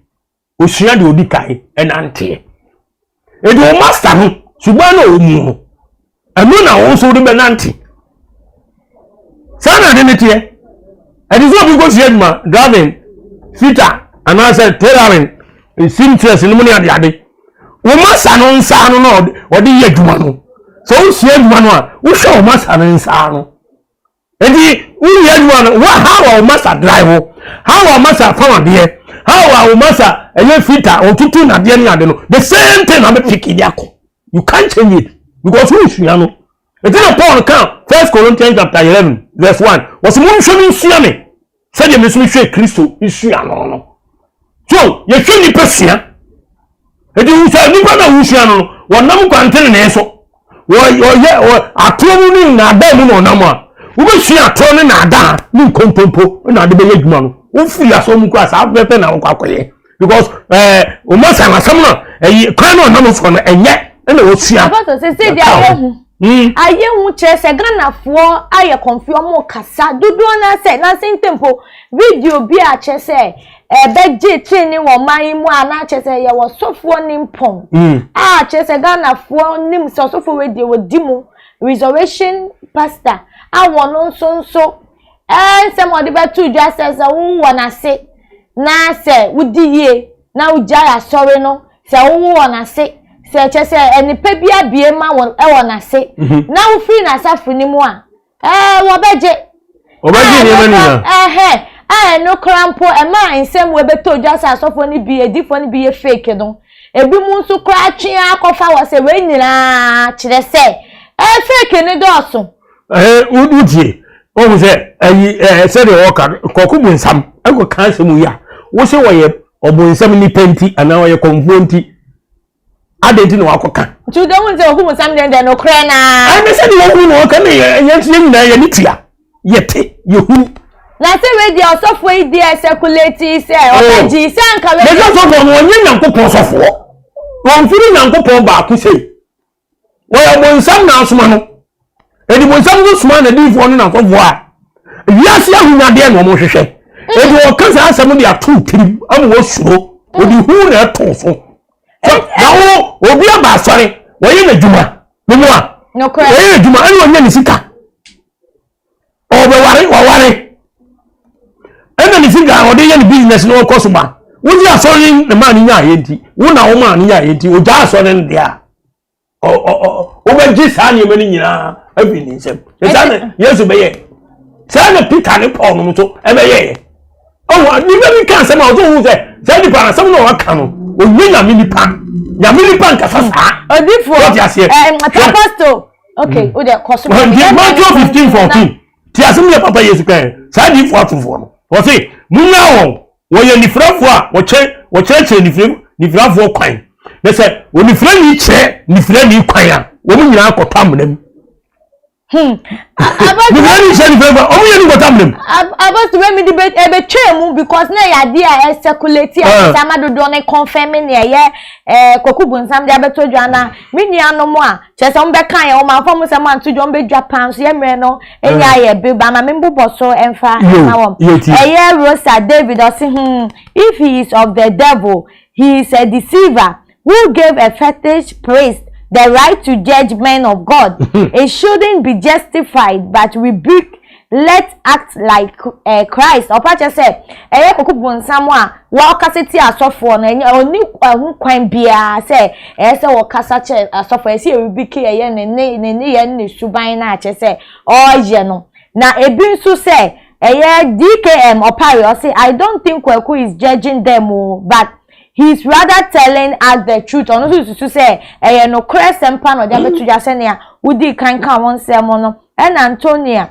Speaker 6: osua deɛ odi kan ɛnanteɛ edi wɔn masta no suban na wɔn mu no ɛno na wɔn nso de bɛnante saa na ade ne teɛ ɛde sɛ obi kɔ sua adwuma driving fita anaasɛ tailoring seamstress no mu ne ade ade wɔn masta no nsa ano na ɔde yɛ adwuma no sɛ wosua adwuma no a wohwɛ wɔn masta no nsa ano. Nti woyɛ adwuma no wa how a wo masa drive wo how a masa fam adeɛ how a wo masa ɛyɛ fita ɔtutu nadeɛ ne ade no the same thing na bɛ pick de akɔ you can't change it because wosua no ɛti na Paul ka First Corinthians chapter 11 verse 1 wɔsɛ monhwɛ me nsua me sɛdeɛ me nso mehwɛ Kristo nsua no no so yɛhwɛ nnipa sua ɛti wo sɛ nnipa na wosua no no wɔnam kwantenenee so wɔyɛ atorɔ mu ne nnaadaa mu na ɔnam a wobɛsua atorɔ ne nnaadaa ne nkontompo na ade bɛyɛ adwuma no wofiri asɔ mu koraa saa pɛpɛ na wokɔ akɔyɛ because ɛɛ wɔn asa asɛm no ɛyi kwan na ɔnam soɔ no ɛnyɛ ɛna wɔsua.
Speaker 5: Apɔtɔ sɛ sɛ deɛ ayɛ hu hmm. ayɛ hu kyerɛ sɛ Ghanafoɔ ayɛ kɔnfi wɔn kasa dodoɔ naa sɛ nansi ntempo video bi a kyerɛ sɛ ɛbɛgye trenee wɔ ɔman yi mu a na kyerɛ sɛ yɛwɔ sɔfoɔ ne mpɔn hmm. a kyerɛ sɛ Ghanafoɔ nim sɛ ɔsɔfoɔ wei deɛ wɔdi mu resurrection pastor a wɔn nso nso ɛɛ nsɛm a ɔde bɛto dwa sɛ sɛ wowɔ n'ase na sɛ wodi yie na wogyae asɔre no sɛ wowo wɔ n'ase sɛ kyerɛ sɛ nnipa bi abie ma wɔ ɛwɔ n'ase mhm. na wofiri n'asafo no mu a ɛɛ wɔbɛgye.
Speaker 6: Wɔbɛgye nneɛma nyinaa.
Speaker 5: Ɛhɛn a ɛno koraa mpo ɛma nsɛm wɔ ɛbɛtɔ dwa sɛ asɔfoɔ no bi adiifoɔ no bi yɛ fake no ebi mu nso koraa twe akɔfa wɔ sɛ wei nyinaa kyerɛ sɛ ɛɛ fake no dɔɔso.
Speaker 6: Ɛɛ wotie wɔn sɛ ɛyi ɛɛ sɛdeɛ wɔka kɔkɔ bu nsam ɛkɔ kan asɛm yi a wosɛ wɔyɛ ɔbonsam nipa nti anaa ɔyɛ kɔnfoɔ nti adɛn nti na wakɔka.
Speaker 5: Nti wode hu sɛ ɔku bonsam deɛ deɛ nokorɛ naa.
Speaker 6: Ɛne sɛ deɛ wɔhu no ɔka ne yɛn nso yɛn nyinaa yɛne tua yɛte yɛhu.
Speaker 5: Na sɛ wei deɛ ɔsɔfoɔ yi deɛ sɛkuleti sɛ ɔbɛgye sɛ anka wei.
Speaker 6: Mɛsɛ sɔfoɔ no ɔnyɛ Nyankopɔn sɔfoɔ wɔmfiri Nyankopɔn baako sei. Wɔyɛ bonsam na asoma no. Edi bonsam nso soma n'adiyifoɔ ne n'asɔfoɔ a wiase ahonyadeɛ na wɔhwehwɛ. Edi wɔka saa asɛm de ato tirim ama wɔsuro. Wɔde hu na ɛto so. Na wo obi aba asɔre wɔyɛ n'adwuma ne mu a wɔyɛ n'adwuma ɛna ɔnyɛ ne sika ɔbɛware waware ɛna ne sika a ɔde yɛ ne business na ɔkɔ so ba wogye asɔre ne maa ne nya ayɛ nti wo na wo maa ne nya ayɛ nti ogya asɔre no deɛ a wobɛgye saa nneɛma no nyinaa afiri ne nsam saa na yesu bɛyɛ saa na peter ne paul no nso ɛbɛyɛɛ ɔwɔ nipa bi ka asɛm a ɔsɛ ohun sɛ saa nipa asɛm na ɔka no onye nyame nipa nyame nipa nkasa saa
Speaker 5: odifoɔ
Speaker 6: wɔte aseɛ
Speaker 5: ɛɛ apostle okay o de kɔ so.
Speaker 6: Matthew 15:14 ti asɛm yɛ papa yesu kan saa diifoɔ atofoɔ no wɔse munya wɔn Wɔyɛ nifirafoɔ a wɔkyɛ wɔkyerɛkyerɛ nifira nifirafoɔ kwan. Na sɛ onifirani kyerɛ nifirani kwan a, wɔn nyinaa kɔtɔ amena mu. Nifirani kyerɛ nifirani kwan, wɔn nyinaa kɔtɔ amena mu.
Speaker 5: Abɔsi wei mi de bɛ ɛbɛtwa mu because na ɛyɛ adeɛ a ɛsɛkulati a ɛsɛ ama dodoɔ no kɔnfɛn mi nea ɛyɛ ɛɛ Kwaku Bonsam de abɛtɔ dwa na me nuanom a kyerɛ sɛ wɔn bɛka yɛn wɔn amfa wɔn nsɛm anto dwa wɔn bɛdwa paa nso yɛ mmerɛ no ɛnyɛ ayɛ bi ba ma me mbobɔ so ɛmfa ɛma wɔn ɛyɛ Rosa David ɔse hmm if he is of the devil he is a deceiver who gave a fetish priest the right to judge men of God it shouldn't be justified but rebuke Let's act like eh, Christ. Ɔpa kyerɛ sɛ ɛyɛ koko bonsam a wɔkasa tia asɔfoɔ no ɛnyɛ ɔni ɛho kwan biara sɛ ɛyɛ sɛ wɔkasa kyerɛ asɔfoɔ ɛsɛ yɛrebiki ɛyɛ ne ne ne ne yɛ ne suban no akyerɛ sɛ ɔreyɛ no na ebi nso sɛ ɛyɛ DKM Ɔpare ɔse I don't think Kwaku is judging them o but he is rather telling us the truth ɔno nso susu sɛ ɛyɛ nokorɛ sɛm pa na ɔde abɛto dwa sɛnea wodii kan ka wɔn nsɛm no Ɛna Antonia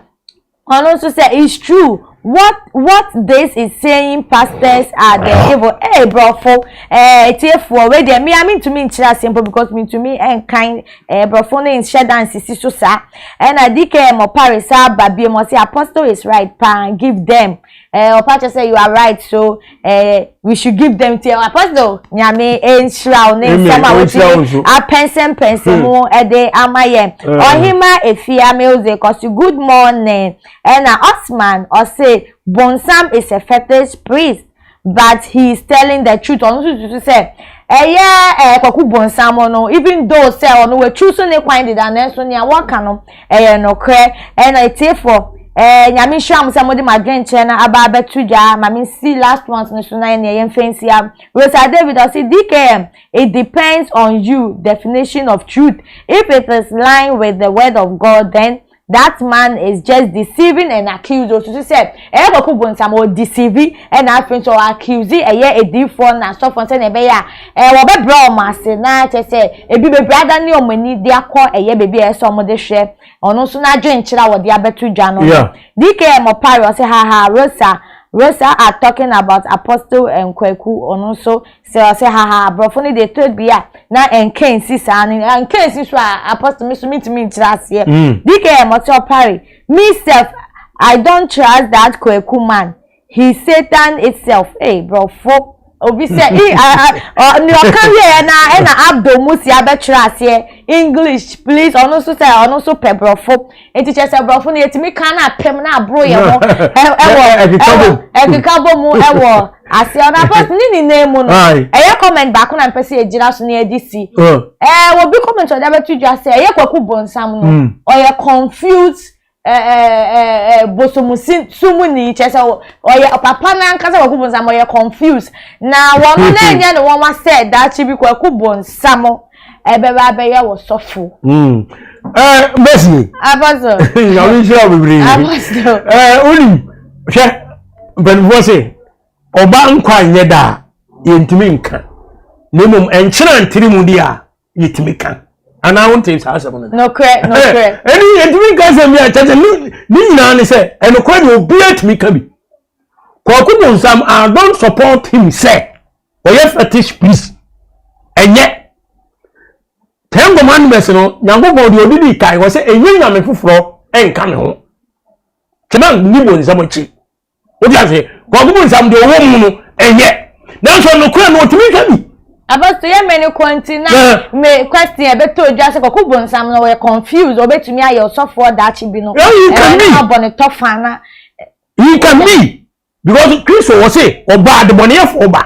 Speaker 5: ɔno nso sɛ it's true what what this is saying pastors are the evil ee brɔfo ɛɛ etiefoɔ wei deɛ mmea mi ntumi nkyerɛ aseɛ mpo because mi ntumi nkan ɛɛ brɔfo no nhyɛ dan sisi so saa ɛna DKM ɔpare saa ba biem ɔsɛ apostle is right paa give them Eh, ɔpa kyerɛ sɛ you are right so eh, we should give them ti apostle nyame nhyira wo ne nsɛm a wotumi apɛnsɛmpɛnsɛ mu ɛde ama yɛn ɔhema efia music ɔsi good morning ɛna Osman ɔsi bonsam is a fetish priest but he is telling the truth ɔno nso susu sɛ ɛyɛ ɛɛ kwaku bonsam no even though sɛ ɔno watwi so ne kwan deda nanso nea wɔka no Ɛyɛ nokorɛ. Ɛna atiefoɔ, eh, Nyame nhyira mo sɛ mode mo adwenkyerɛ no aba abɛto dwa. Ma me nsi last ones no so na ɛneɛ yɛmfa nsi ha. Rosa David ɔse, DKM, it depends on you definition of truth. If it is line with the word of God then that man is just deceiving and accuse. Osusu sɛ ɛyɛ Kwaku Bonsam ɔ deceive ɛna afei nso ɔ accuse ɛyɛ adiyifoɔ na asɔfoɔ sɛnea ɛbɛyɛ a ɛɛ wɔbɛbrɛ wɔn ase na kyerɛ sɛ Ebi bebree adane wɔn ani de akɔ ɛyɛ baabi a ɛyɛ sɛ wɔde hwɛ ɔno nso n'adwenkyerɛ a wɔde abɛto dwa no.
Speaker 6: Yeah.
Speaker 5: DKM Opare ɔsɛ haha Rosa Rosa are talking about Apostle and Kwaku ɔno nso sɛ ɔsɛ haha aborɔfo no deɛ ɛtɔ bi a na ɛnka nsi saa no ɛnka nsi so a Apostle me so mentumi nkyerɛ aseɛ. DKM ɔsɛ Opare me self I don't trust that Kwaku man He Satan itself ei brɔfo obi sɛ i a ɔ nea ɔka wieɛ na ɛna Abdul Musi abɛtwerɛ aseɛ English please ɔno nso sɛ ɔno nso pɛ brɔfo nti kyerɛ sɛ brɔfo no yɛtumi ka na apem na aboro yɛ ho ɛwɔ ɛwɔ ɛkeka bɔ mu ɛwɔ aseɛ ɔno apɔs ne nyinaa mu no ɛyɛ comment baako na mpɛ sɛ yɛgyina so na yɛde si ɛɛ obi comment ɔde abɛto dwa sɛ ɛyɛ Kwaku Bonsam no ɔyɛ confused ɛɛ bosomusi sumuni kyerɛ sɛ ɔyɛ papa no ankasa Kwaku Bonsam ɔyɛ confused na wɔn no na ɛnyɛ ne wɔn sɛ daakye bi Kwaku Bonsam ɛbɛba abɛyɛ wɔ sɔfo.
Speaker 6: Ɛɛ bɛsi.
Speaker 5: Apostle.
Speaker 6: Nyame nhyira wo bebree.
Speaker 5: Apostle.
Speaker 6: Ɛɛ onim hwɛ mpanimfoɔ se ɔba nkwa nyɛ da a yɛntumi nka na mmom ɛnkyerɛ ntiri mu di a yɛtumi ka anaa wonte saa asɛm no
Speaker 5: nokorɛ nokorɛ
Speaker 6: ɛne yɛntumi nka asɛm bi a kyɛ sɛ ne nyinaa ne sɛ ɛnokorɛ deɛ obiara tumi ka bi Kwaku Bonsam I don't support him sɛ ɔyɛ fetish priest ɛnyɛ ten commandments no nyankopɔn deɛ ɔde di kan wɔ sɛ ɛnyɛ nyame foforɔ ɛnka me ho kyɛmɛ nni bonsam akyi Wode ase Kwaku Bonsam deɛ ɔwɔ mu no ɛnyɛ nanso nokorɛ no ɔtumi nka bi.
Speaker 5: Apostle yɛ mɛ ne kɔ nti na me question ɛbɛtɔ odwa sɛ Kwaku Bonsam no ɔyɛ confused ɔbɛtumi ayɛ ɔsɔfoɔ daakye bi no ɛna abɔ ne tɔfa na.
Speaker 6: He can be because Kristo wɔ se ɔba adebɔneyɛfoɔ ba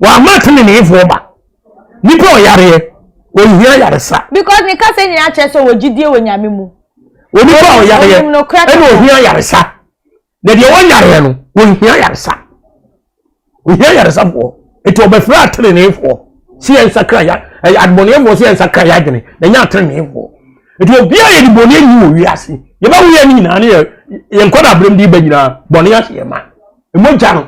Speaker 6: wama teneneefoɔ ba. Nipa ɔyareɛ, ɔhia yaresa.
Speaker 5: Because ne kasa nyinaa kyerɛ sɛ ɔwɔ gyidie wɔ Nyame mu.
Speaker 6: Onipa a ɔyareɛ ɛna ɔhia yaresa. Na deɛ ɔnyareɛ no, ɔhia yaresa. Ɔhia yaresafoɔ. Nti ɔbɛfrɛ ateneneefoɔ sɛ yɛn nsakra ya ɛyɛ adebɔneyɛfoɔ sɛ yɛn nsakra yɛ adwene na ɛnyɛ ateneneefoɔ. Nti obiara yɛ de bɔne nyi wɔ wiase. Yɛbɛwo yɛn nyinaa ne yɛ yɛn nkɔda abrɛm de ba nyinaa bɔne ahyɛ yɛn ma. Mogya no,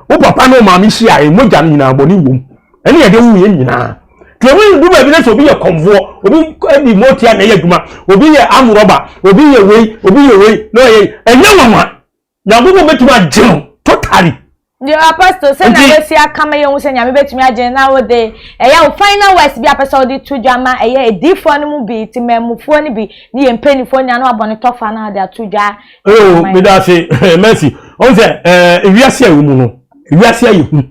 Speaker 6: wo papa ne wo maame hyia a, mogya no nyinaa bɔne wom. Ɛne yɛde wo yɛn nyinaa. Nti obi du baabi na sɛ obi yɛ kɔmfoɔ, obi di motia na ɛyɛ adwuma, obi yɛ amrɔba, obi yɛ wei, obi yɛ wei, na ɔyɛ ɛnyɛ nwanwa. Nyankopɔn bɛtumi agye no totally.
Speaker 5: Deɛ apostle sɛ na wasi aka ma yɛhu sɛ nyame bɛtumi agye na wode ɛyɛ wo final words bi a pɛ sɛ wode to dwa ma ɛyɛ adiifoɔ no mu bi temammufoɔ no bi ne yɛn mpanimfoɔ nyinaa na wabɔ ne tɔfa na wode ato dwa.
Speaker 6: Oo meda ase Mercy ɔn sɛ ɛɛ ewiase a ɛwɔ mu no ewiase ayɛ hu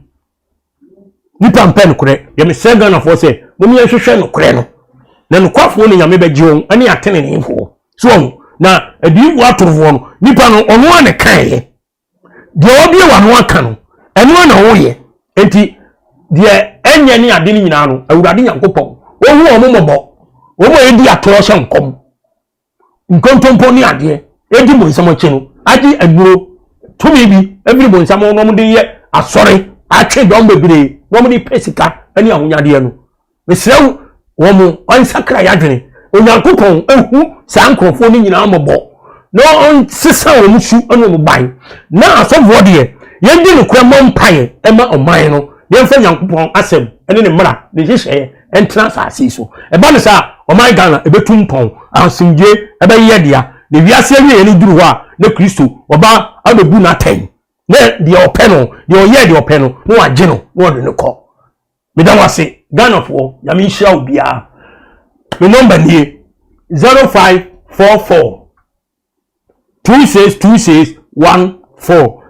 Speaker 6: nipa mpɛ nokorɛ yɛ mesrɛ Ghanafoɔ sɛ mo yɛn hwehwɛ nokorɛ no na nokwafoɔ ne nyame bɛgye wɔn ɛne ateneneefoɔ so wɔn na adiyifoɔ atorofoɔ no nipa no ɔno a ne kaeɛ deɛ wabie w'ano aka no ɛno a na woyɛ nti deɛ ɛnyɛ ne ade no nyinaa no awurade nyankopɔn wɔhu wɔn mmɔbɔ wɔn a ɛdi atorɔ hyɛ nkɔm nkontompo ne adeɛ ɛdi mo nsɛm akyi no agye aduro tumi bi ɛfiri mo nsɛm na wɔde yɛ asɔre atwe dɔm bebree na wɔde pɛ sika ne ahonyadeɛ no mesrɛ wɔn mo ɔnsakra yɛadwene onyankopɔn ehu saa nkurɔfoɔ no nyinaa mmɔbɔ na ɔnsesa wɔn su ne wɔn ban na asɔfoɔ deɛ yɛndi nokorɛ mmɔ mpaeɛ ɛma ɔman no yɛmfa nyankopɔn asɛm ne ne mmara ne nhyehyɛeɛ ntena asase yi so. Ɛba no saa a, ɔman Ghana ɛbɛtu mpɔn, asomdwoe ɛbɛyɛ dea, na wiase awieɛ no duru hɔ a, na Kristo ɔba abɛbu no atɛn, na deɛ ɔpɛ no, deɛ ɔyɛɛ deɛ ɔpɛ no, na wagye no, na ɔde no kɔ. Meda mo ase, Ghanafoɔ, Nyame nhyira obiara. Me nɔmba nie, 0544 2626 14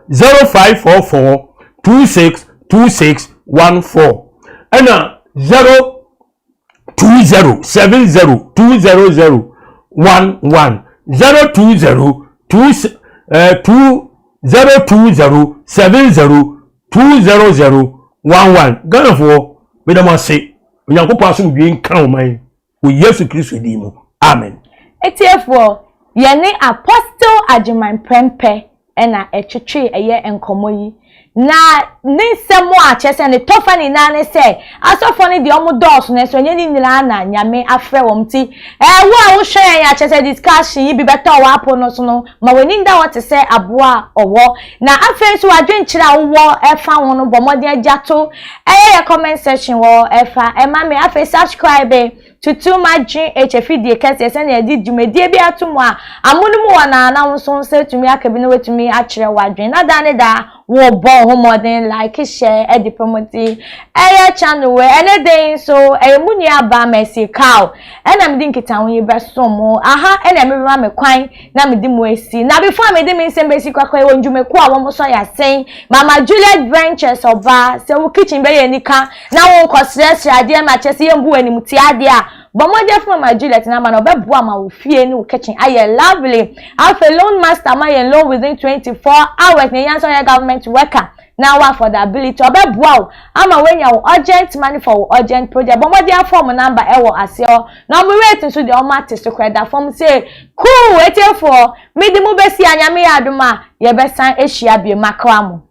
Speaker 6: 0544 2626 14 ɛna 020 70 200 11 020 2 2 020 70 200 11 Ghanafoɔ meda mo ase Onyankopɔn asomdwoe nka ɔman Wɔ Yesu Kristo din mu, amen.
Speaker 5: Atiefoɔ, yɛne Apostle Agyeman Prempeh na ɛtwetwee ɛyɛ nkɔmmɔ yi. Na ne nsɛm a kyerɛ sɛ ne tɔfa nyinaa ne sɛ, asɔfoɔ no deɛ wɔn dɔɔso nanso ɛnyɛ ne nyinaa na Nyame afrɛ wɔn nti, ɛɛ wo a wohwɛ yɛn a kyerɛ sɛ discussion yi bi bɛtɔ w'apono no so no, ma w'ani nda hɔ te sɛ aboa a ɔwɔ. Na afei nso w'adwenkyerɛ a wowɔ ɛfa ho no bɔ mmɔden agya to Ɛyɛ yɛ comment section wɔ ɛfa ɛma me afei subscribe to Too Much GH afidie kɛseɛ sɛnea yɛde dwumadie bi ato mu a amono mu wɔ naa na wo nso wo nsa atumi aka bi na watumi akyerɛ w'adwene na daa ne daa wo bɔ wo ho mmɔden like share ɛde promote ɛyɛ channel wei ɛne den nso ɛyɛ mu nua baa Mercy Cow ɛna mede nkitaho yi bɛso mo aha ɛna ɛmebɛma me kwan na mede mo asi. Na before a mede me nsɛm bɛsi korakora, yɛwɔ ndwumakuo a wɔn sɔ yɛ asen. Mama Juliet Ventures ɔbaa, sɛ wo kitchen bɛyɛ anika na wo nkɔ srɛsrɛ adeɛ ma kyerɛ sɛ yɛmbu wo animtia adeɛ a, bɔ mmɔden fa Mama Juliet number no, ɔbɛboa ma wo fie ne wo kitchen ayɛ lovely. Afei Loan Master ma yɛn loan within 24 hours, nea ɛhia nso ɔyɛ government worker. na wo affordability ɔbɛboa wo ama woanya wo urgent money for wo urgent project bɔ mmɔden afa wɔn number ɛwɔ aseɛ hɔ na wɔn rate nso deɛ wɔn ate so koraa ɛda fam sei cool atiefoɔ mede mo bɛsi a nyame yɛ adom a yɛbɛsan ahyia bio makra mo.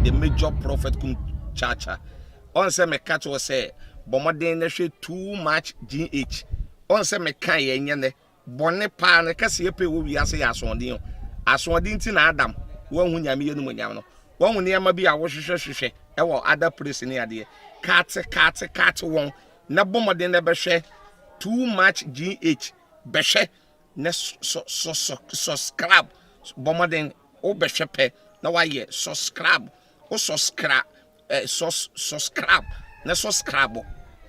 Speaker 7: The major prophet kum chacha ɔn sɛ meka kyerɛ sɛ bɔ mmɔden na hwɛ too much gh ɔn sɛ meka yɛ nyɛ nɛ Bɔne paa no kɛseyɛ pɛ wɔ wiase yɛ asoɔden o. Asoɔden nti na Adam wanhu Nyame animuonyam no. Wahu nneɛma bi a wohwehwɛ hwehwɛ wɔ other place ne adeɛ. Kate kate kate wɔn na bɔ mmɔden na bɛhwɛ too much GH bɛhwɛ na sɔ sɔ sɔ subscribe bɔ mmɔden wo bɛhwɛ pɛ na wayɛ subscribe wo subscribe eh, sus subscribe na subscribe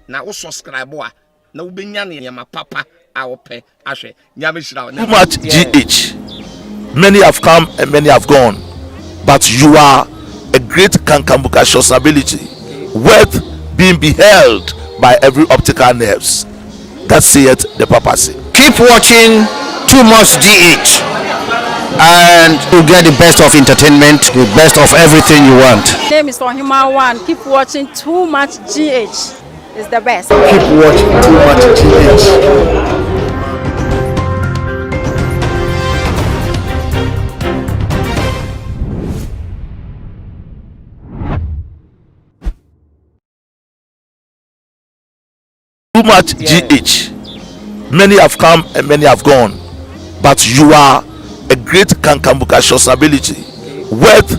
Speaker 7: na wo subscribe a na wobɛnya nneɛma papa. a wopɛ ahwɛ. Nyame hyira wo.
Speaker 1: Too much GH. Many have come and many have gone, but you are a great kankambukacious ability, worth being beheld by every optical nerves. That saith the papacy.
Speaker 2: Keep watching Too Much GH and you get the best of entertainment, the best of everything you want.
Speaker 3: Name is Ohima One. Keep watching Too Much GH. It's the best.
Speaker 4: Keep watching Too Much GH.
Speaker 1: Too much GH. Many have come and many have gone, but you are a great kankambukacious ability, worth